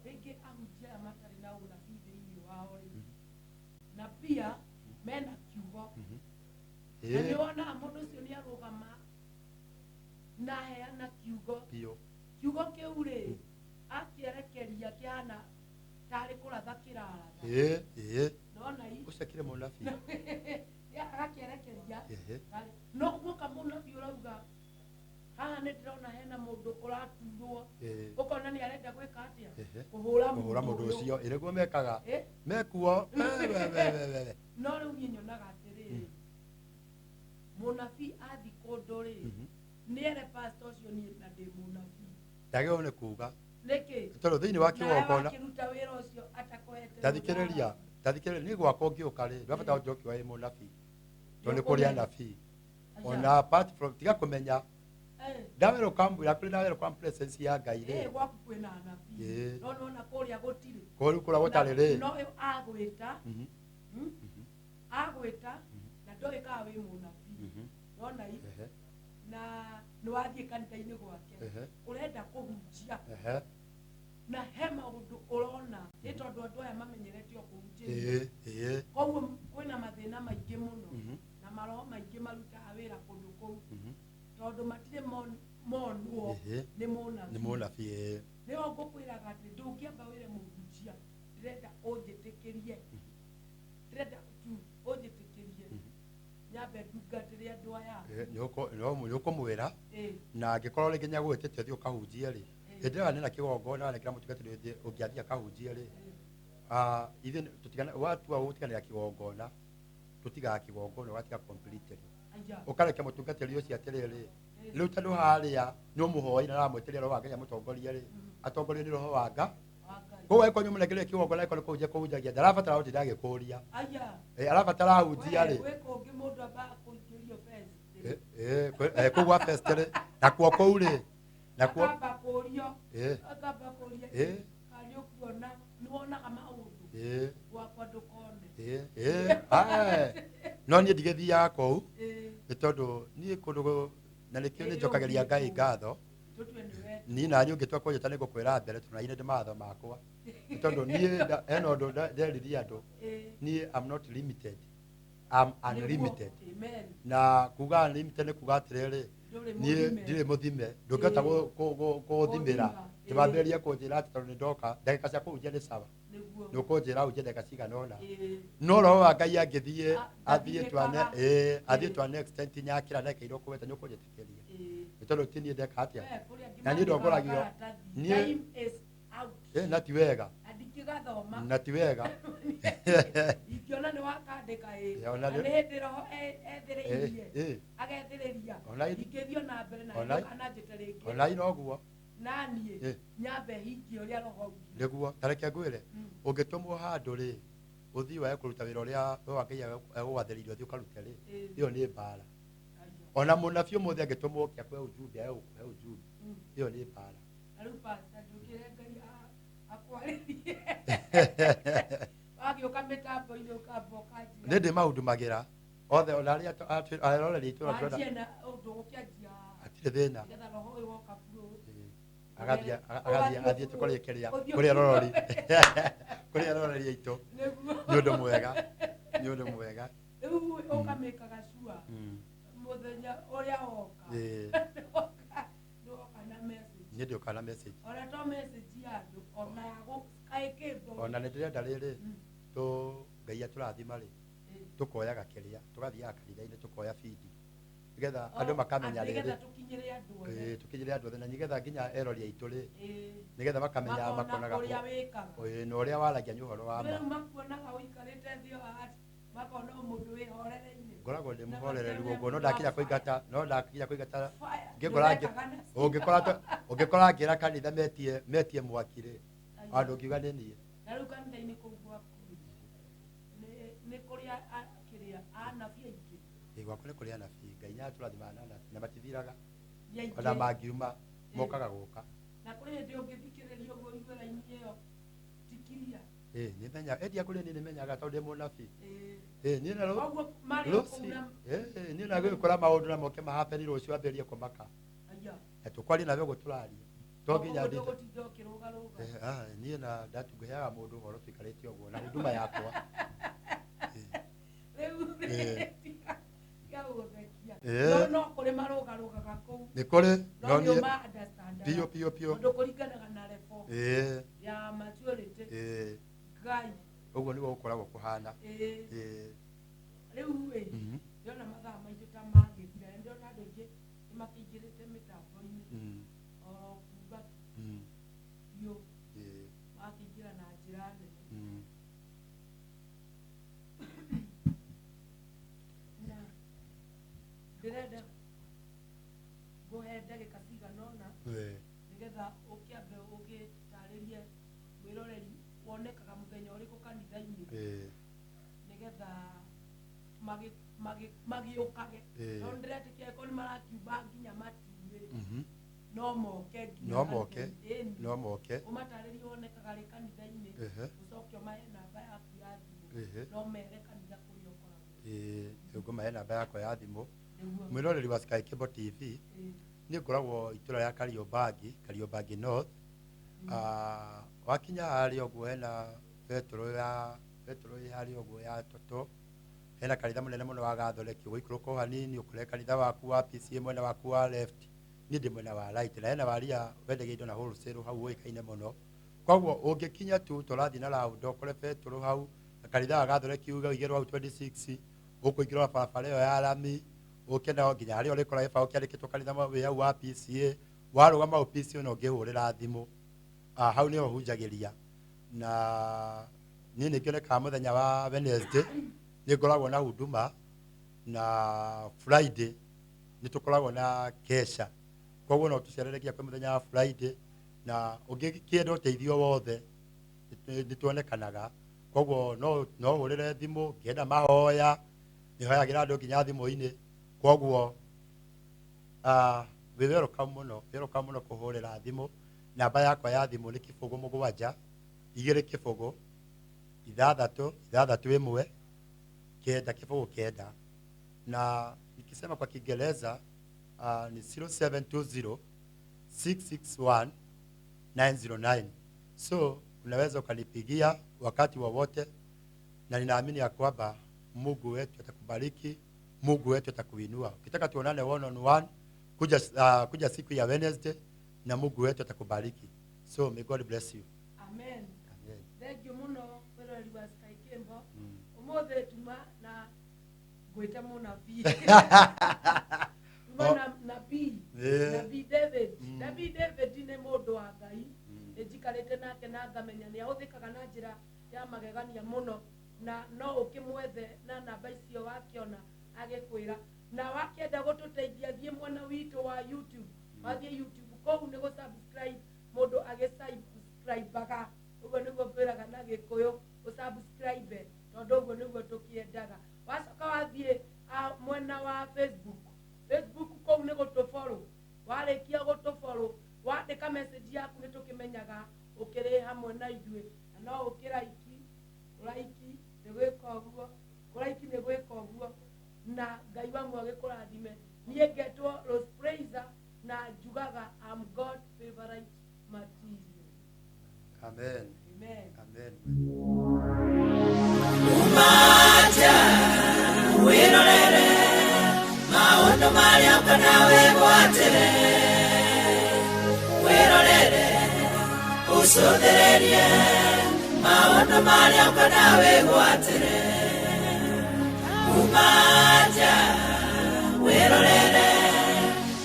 rĩngĩ ahunjia aya matarĩ na ũnabii thĩinĩ wao rĩ, na pia mena kiugo. Na nĩ wonaga mũndũ ũcio nĩ arũgama na aheana kiugo. Biũ. Kiugo kĩu rĩ, akĩerekeria kĩhana tarĩ kũratha kĩraratha. Ĩ, ĩ. Nona i? Ũcio akĩrĩ mũnabii. Ya, agakĩerekeria. Ehe. Tarĩ- No guoka mũnabii ũrauga, haha nĩ ndĩrona hena mũndũ ũraturwo. Ĩ. Ũkona nĩ arenda gwĩka atĩa? Ehe. Kũhũra Kũhũra mũndũ ũyũ. ũcio. Ĩ, nĩguo mekaga. Ĩ? Mekuo. We, we, we, we, we. No rĩu niĩ nyonaga atĩrĩrĩ, mũnabii athiĩ kũndũ rĩ, nĩ ere pastor ũcio niĩ na ndĩ mũnabii. Ndagĩrĩirwo nĩ kuga. Nĩkĩ? Tondũ thĩinĩ wa Nawe kĩgongona. wakĩruta wĩra ũcio atakũhete Tathikĩrĩria, tathikĩrĩria, niĩ gwakwa ũngĩũka rĩ, ndũrabatara ũnjoki wa wĩ mũnabii. Tondũ nĩ kũrĩ anabii. Ona apart from, tiga kũmenya, ndawĩra ũkamwĩra, kũrĩ ndawĩra kwa presence ya Ngai rĩ. Ĩ, gwaku kwĩna anabii. Ĩ. No nĩwona kũrĩa gũtirĩ. Kũu kũrĩa gũtarĩ rĩ. No ĩyo agwĩta, Agwĩta, na ndoĩ kana wĩ mũnabii. Nona i? Ehe. Na nĩ wathiĩ kanitha-inĩ gwake. Ehe. Ũrenda kũhunjia. Ehe. Na he maũndũ ũrona, nĩ tondũ andũ aya mamenyerete o kũhunjĩria. Ĩ, ĩ. Koguo kwĩna mathĩna maingĩ mũno, na maroho maingĩ marutaga wĩra kũndũ kũu. Tondũ matirĩ monwo Ehe. nĩ mũnabii. Nĩ mũnabii, ĩ. Nĩho ngũkwĩraga atĩ ndũngĩamba wĩre mũhunjia, ndĩrenda ũnjĩtĩkĩrie. Ndĩrenda tu ũnjĩtĩkĩrie. Nyambe ndungatĩre andũ aya. Ĩ, nĩ ũkũmwĩra. Ĩ. Na angĩkorwo rĩngĩ nĩagũgwĩtĩte ũthiĩ ũkahunjie rĩ, Ĩ. hĩndĩ ĩyo nĩna kĩgongona na kĩrĩa mũtungatĩri ũngĩathiĩ akahunjie rĩ, ithuĩ nĩ tũtigana, watua gũtiganĩra kĩgongona, tũtigaga kĩgongona ũgatiga completely. Aya. Ũkareke mũtungatĩri ũcio atĩrĩrĩ, rĩu tondũ harĩa nĩ ũmũhoire na aramwĩtĩria roho wa Ngai amũtongorie rĩ, atongorio nĩ roho wa Ngai. Wa Ngai. Koguo angĩkorwo nĩũmũnengereire kĩgongona angĩkorwo nĩ kũhunjia kũhunjagia, ndarabatara gũtinda agĩkũria. Aya. Arabatara ahunjia rĩ. We, gwĩ kũngĩ mũndũ ambaga kũingĩrio fence rĩ. Kũu gwa fence rĩ, nakuo kũu rĩ, nakuo Akamba kũrio. Akamba kũria. Kana nĩ ũkuona, nĩ wonaga maũndũ. Gwakwa ndũkone. No niĩ ndigĩthiaga kũu, nĩ tondũ niĩ kũndũ na nĩkĩo nĩ njokagĩria Ngai ngatho. Tũtue nĩ we. Niĩ na niĩ ũngĩtua kũnjĩta nĩ ngũkwĩra mbere tondũ na niĩ nĩ mawatho makwa. Nĩ tondũ niĩ hena ũndũ nderirie andũ. Niĩ I'm not limited. I'm unlimited. Amen. Na kuga unlimited nĩ kuga atĩrĩrĩ, Ndũrĩ niĩ mũthime. ndirĩ mũthime. Ndũngĩhota gũthimĩra. Gũthima. Ndĩmambĩrĩrie kũnjĩra atĩ tondũ nĩ ndoka, ndagĩka cia kũhunjia nĩ sawa. Nĩguo. Nĩ ũkũnjĩra hunjie ndagĩka cigana ũna. No roho wa Ngai angĩthiĩ, Ndathiĩkaga. athiĩ to an extent nyakĩra ndagĩka iria ũkũweta nĩ ũkũnjĩtĩkĩria. Nĩ tondũ ti niĩ ndeka atĩa. We, kũrĩa angĩ Na niĩ ndongoragio. mandĩkaga karatathi. Niĩ- Time is out. Eh, na ti wega. Na ndingĩgathoma. Na ti wega. Ingĩona nĩ wakandĩka ĩ. Eh, ona Na nĩ- nĩ hĩndĩ roho ethĩrĩirie. Eh, eh. Agethĩrĩria. Ona i- Ingĩthiĩ ona mbere na Ona i- ndũkananjĩte rĩngĩ. Ona inoguo. Na niĩ Eh. nyambe hingie ũrĩa roho augire. Nĩguo, ta reke ngwĩre, Mm. ũngĩtũmwo handũ rĩ, ũthiĩ wae kũruta wĩra ũrĩa we wa Ngai egũgwathĩrĩirie ũthiĩ ũkarute rĩ, Eh. ĩyo nĩ mbara. Aiyo. Ona mũnabii ũmũthĩ angĩtũmwo oke akũhe ujumbe, ae gũkũhe ujumbe, Mm. ĩyo nĩ mbara. Na rĩu pastor ndũkĩre Ngai akwarĩrie. Wagĩũka mĩtambo-inĩ ũkamba ũkanjĩra. Nĩ ndĩmaundumagĩra othe ona arĩa aroreri itũra tũrenda Wanjie na ũndũ ũgũkĩanjia hatirĩ thĩna. nĩgetha roho ũyũ woka flow. Ĩĩ. Agathiĩ agathiĩ athiĩte kũrĩa kĩrĩa Ũthiĩ kũrĩa rorori kũrĩa roreri aitũ. Nĩguo. Nĩ ũndũ mwega, nĩ ũndũ mwega. Rĩu ũkamĩkaga sure Mm. mũthenya ũrĩa woka. Ĩĩ. Nĩwoka na message. Niĩ ndĩũkaga na message. Ona to message ya andũ ona ya Sky Cable. Ona nĩ ndĩrenda rĩrĩ Mm. tũ Ngai atũrathima rĩ, Ĩĩ. tũkoyaga kĩrĩa, tũgathiaga kanitha-inĩ tũkoya bidi nĩgetha Oh, andũ makamenya atĩ nĩgetha rĩrĩ. tũkinyĩre andũ othe. Ĩĩ, tũkinyĩre andũ othe na nĩgetha nginya erori aitũ rĩ, Ĩĩ. nĩgetha makamenya Makona makonaga ũrĩa wĩkaga. Ĩĩ, na ũrĩa waragia nĩ ũhoro wa ma. Rĩu makuonaga ũikarĩte thĩ o haha, makona o mũndũ wĩhorereire. Ngoragwo ndĩ Na mũhorereru makĩona ũguo, no mũndũ ndakinya wa kũingata, no ndakinya kũingata, fire. ngĩkora Ndũrekaga na ũngĩkora ũngĩkora ngĩra kanitha metie metie mwaki rĩ, Aiyo. andũ ngiuga nĩ niĩ. Na rĩu kanitha-inĩ kũu gwaku rĩ, nĩ kũrĩ kĩrĩa anabii aingĩ. Ĩĩ, gwakwa nĩ kũrĩ anabii, Ngai nĩatũrathimaga na anabii na matithiraga. Nĩ aingĩ. Ona mangiuma mokaga gũka. Na kũrĩ hĩndĩ ũngĩthikĩrĩria ũguo ũigue raini ĩyo tikiria. Ĩĩ, nĩmenya endia kũrĩ niĩ nĩmenyaga tondũ ndĩ mũnabii. Ĩĩ. Ĩĩ, niĩ na Koguo marĩ o kũu rũci na ĩĩ, niĩ na gũgĩkora maũndũ na moke mahapeni rũciũ ambĩrĩrie kũmaka. Aya. Na tũkwaria nawe ũguo tũraria. To nginya Koguo ndinde. ndũgũtinda ũkĩrũgarũga. Eh, ah, niĩ na ndatungũheaga mũndũ ũhoro tũikarĩte ũguo na huduma yakwa. Rĩu Ĩĩ. tiga gũgũthekia. Ĩĩ. No no kũrĩ marũgarũgaga kũu. Nĩ kũrĩ No no nĩ niĩ ũma understand. piũ piũ piũ. Tondũ kũringanaga na level Ĩĩ, ya maturity. ĩĩ, Ngai. ũguo nĩguo gũkoragwo kũhana. Ĩĩ. Ĩĩ. Rĩu ĩ Mhm. ndĩrona mathaa maitũ ta magĩthira na ndĩrona andũ aingĩ nĩ makĩingĩrĩte mĩtambo-inĩ Mm. oro kuga tu Mm. biũ Ĩĩ. makĩingĩra na njĩra nene. Mm. Na ndĩrenda ngũhe ndagĩka cigana ũna Ĩĩ. nĩgetha ũkĩambe ũgĩtarĩrie mwĩroreri wonekaga mũthenya ũrĩkũ kanitha-inĩ Ĩĩ. nĩgetha magĩũkage. Ĩĩ. Tondũ ndĩretĩkia angĩkorwo nĩ marakiuma nginya matu-rĩ, Mhm. no moke nginya No moke. kanitha-inĩ. Ĩni. No moke. Ũmatarĩrie wonekaga rĩ kanitha-inĩ, Ehe. ũcoke ũmahe namba yaku ya thimũ, Ehe. no mere kanitha kũrĩa ũkoragwo. Ĩĩ, ngũmahe namba yakwa ya thimũ. Nĩguo. Mwĩroreri wa Sky Cable TV, Ĩĩ. niĩ ngoragwo itũra rĩa Kariobangi, Kariobangi North. Ah, wakinya harĩa ũguo hena betũrũ ya betũrũ ĩ harĩa ũguo ya Toto, hena kanitha mũnene mũno wa Gathoreki, ũgũikũrũka o hanini ũkore kanitha waku wa PCA mwena waku wa left, niĩ ndĩ mwena wa right, na hena waria wendagia indo na wholesale hau ũĩkaine mũno. Koguo ũngĩkinya tu tũrathiĩ na round ũkore betũrũ hau, na kanitha wa Gathoreki uge ũigĩrwo hau 26, ũkũingĩra barabara ĩyo ya rami, ũke nao nginya harĩa ũrĩkora gĩbaũ kĩandĩkĩtwo kanitha wĩ hau wa PCA, warũgama hau PCA no ũngĩhũrĩra thimũ. Ah, hau nĩho hunjagĩria. Na niĩ nĩ ngĩonekaga mũthenya wa Wednesday, nĩ ngoragwo na huduma, na Friday nĩ tũkoragwo na kesha. Koguo no tũcerere nginya kwĩ mũthenya wa Friday, na ũngĩkĩenda ũteithio wothe nĩ tuonekanaga. Koguo no hũrĩre thimũ, ngĩenda mahoya, nĩ hoyagĩra andũ nginya thimũ-inĩ. Koguo, wĩ welcome mũno, welcome mũno kũhũrĩra thimũ. Namba yakwa ya thimũ nĩ kĩbũgũ mũgwanja, igĩrĩ kĩbũgũ, ithathatũ, ithathatũ ĩmwe, kenda kĩbũgũ kenda. Na nikisema kwa Kiingereza, ni 0720 661 909. So unaweza ukanipigia wakati wowote, na ninaamini ya kwamba Mungu wetu atakubariki, Mungu wetu atakuinua. Ukitaka tuonane one on one, kuja siku ya Wednesday na Mungu wetu atakubariki. So may God bless you. Amen. Amen. Thank you muno mwĩroreri wa Sky Cable. Ũmũthĩ tuma na ngwĩte mũnabii. Tuma Oh. na nabii. Nabii David. Nabii David nĩ mũndũ wa Ngai, nĩ njikarĩte nake na ngamenya nĩ ahũthĩkaga na njĩra ya magegania mũno, na no ũkĩmwethe na namba icio wakĩona agĩkwĩra. Na wakĩenda gũtũteithia, thiĩ mwena witũ wa YouTube, wathiĩ YouTube kũu nĩ gũ-subscribe, mũndũ agĩ-subscribe-aga ũguo nĩguo ngwĩraga na Gĩkũyũ, ũsubscribe tondũ ũguo nĩguo tũkĩendaga. Wacoka wathiĩ mwena wa Facebook, Facebook kũu nĩ gũtũfollow. Warĩkia gũtũfollow, wandĩka message yaku, nĩ tũkĩmenyaga ũkĩrĩ hamwe na ithuĩ. Na no ũkĩraiki, kũraiki nĩ gwĩka ũguo, kũraiki nĩ gwĩka ũguo, na Ngai wa muoyo agĩkũrathime. Niĩ ngetwo Rose Praiser na njugaga I'm God favorite material. Amen. Amen. Amen. Umaja wirorere maũndũ marĩa ũkona wĩgwatĩre, wirorere ũcũthĩrĩrie maũndũ marĩa ũkona wĩgwatĩre. Umaja wirorere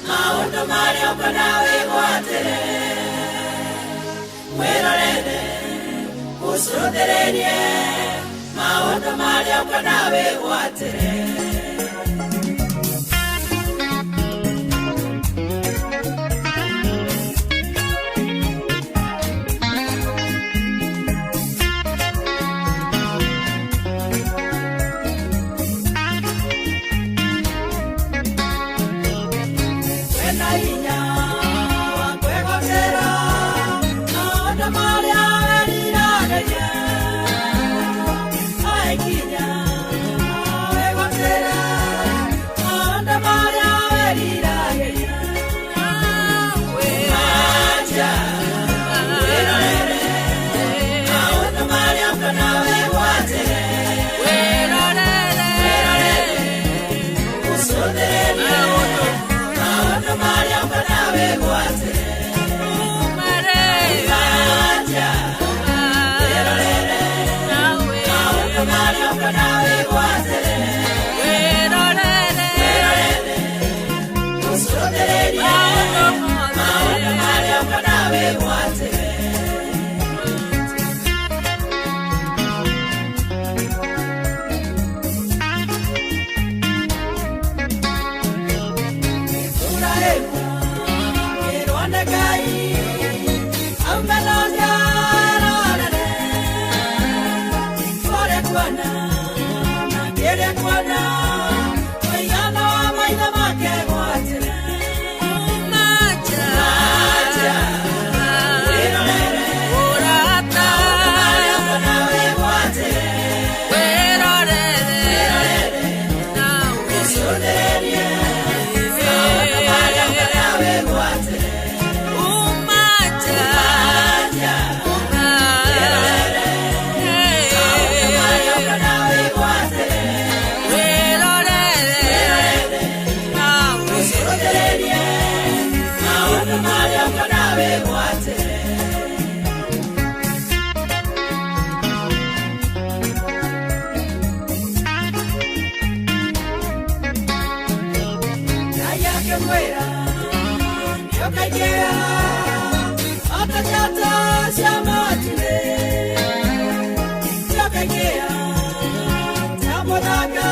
maũndũ marĩa ũkona wĩgwatĩre, wirorere ũcũthĩrĩrie maũndũ marĩa ũkona wĩgwatĩre. Wena hinya wa kwĩgwatĩra maũndũ marĩa weriragĩria, aikinya wĩgwatĩra maũndũ marĩa weriragĩria. Maja wĩrorere maũndũ marĩa ũkona wĩgwatĩre, wĩrorere ũcũthĩrĩrie maũndũ marĩa ũkona wĩgwatĩre. Maja wĩrorere maũndũ marĩa ũkona wĩgwatĩre, wĩrorere ũcũthĩrĩrie maũndũ marĩa ũkona wĩgwatĩre. Iburahĩmu akĩĩrwo nĩ Ngai aume na njararere kũrĩa kuona na kĩrĩa kuona mũigana wa maitho make gwatĩre. Maja wĩrorere maũndũ marĩa ũkona wĩgwatĩre, wĩrorere ũcũthĩrĩrie maũndũ marĩa ũkona wĩgwatĩre. Maja wĩrorere maũndũ marĩa ũkona wĩgwatĩre, wĩrorere ũcũthĩrĩrie maũndũ marĩa ũkona wĩgwatĩre. Ngai akĩmwĩra nĩũkaingĩha ota njata cia matu-inĩ, nĩũkaingĩha ta mũthanga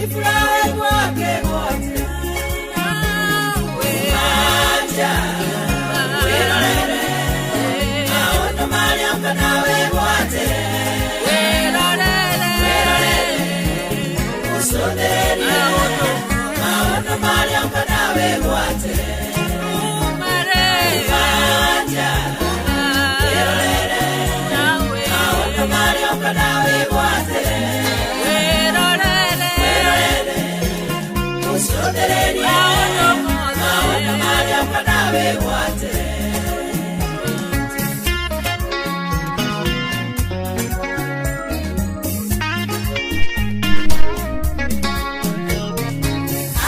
Iburahĩmu akĩgwatĩra. Maja wĩrorere maũndũ marĩa ũkona wĩgwatĩre, wĩrorere ũcũthĩrĩrie maũndũ marĩa ũkona wĩgwatĩre. Maja wĩrorere maũndũ marĩa ũkona wĩgwatĩre, wĩrorere ũcũthĩrĩrie maũndũ marĩa ũkona wĩgwatĩre.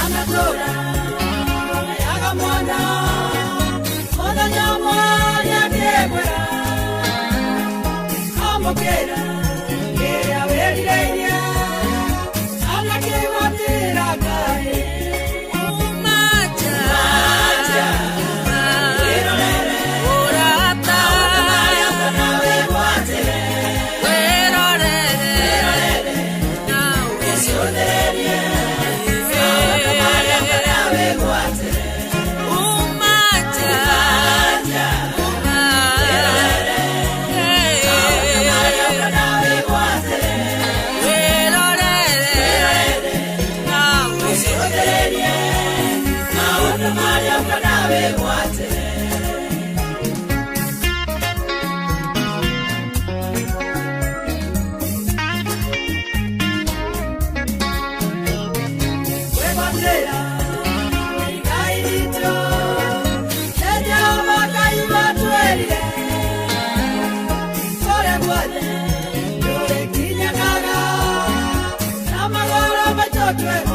Anatũra yaga mwana mũthenya ũmwe nĩakĩmwĩra amũkĩra kĩrĩa wĩrirĩirie, anakĩgwatĩra Ngai. Maja Twĩra igai ritũ, nĩ Jehova Ngai watwĩrire, kũrĩa guothe tũrĩkinyangaga na magũrũ maitũ twĩ.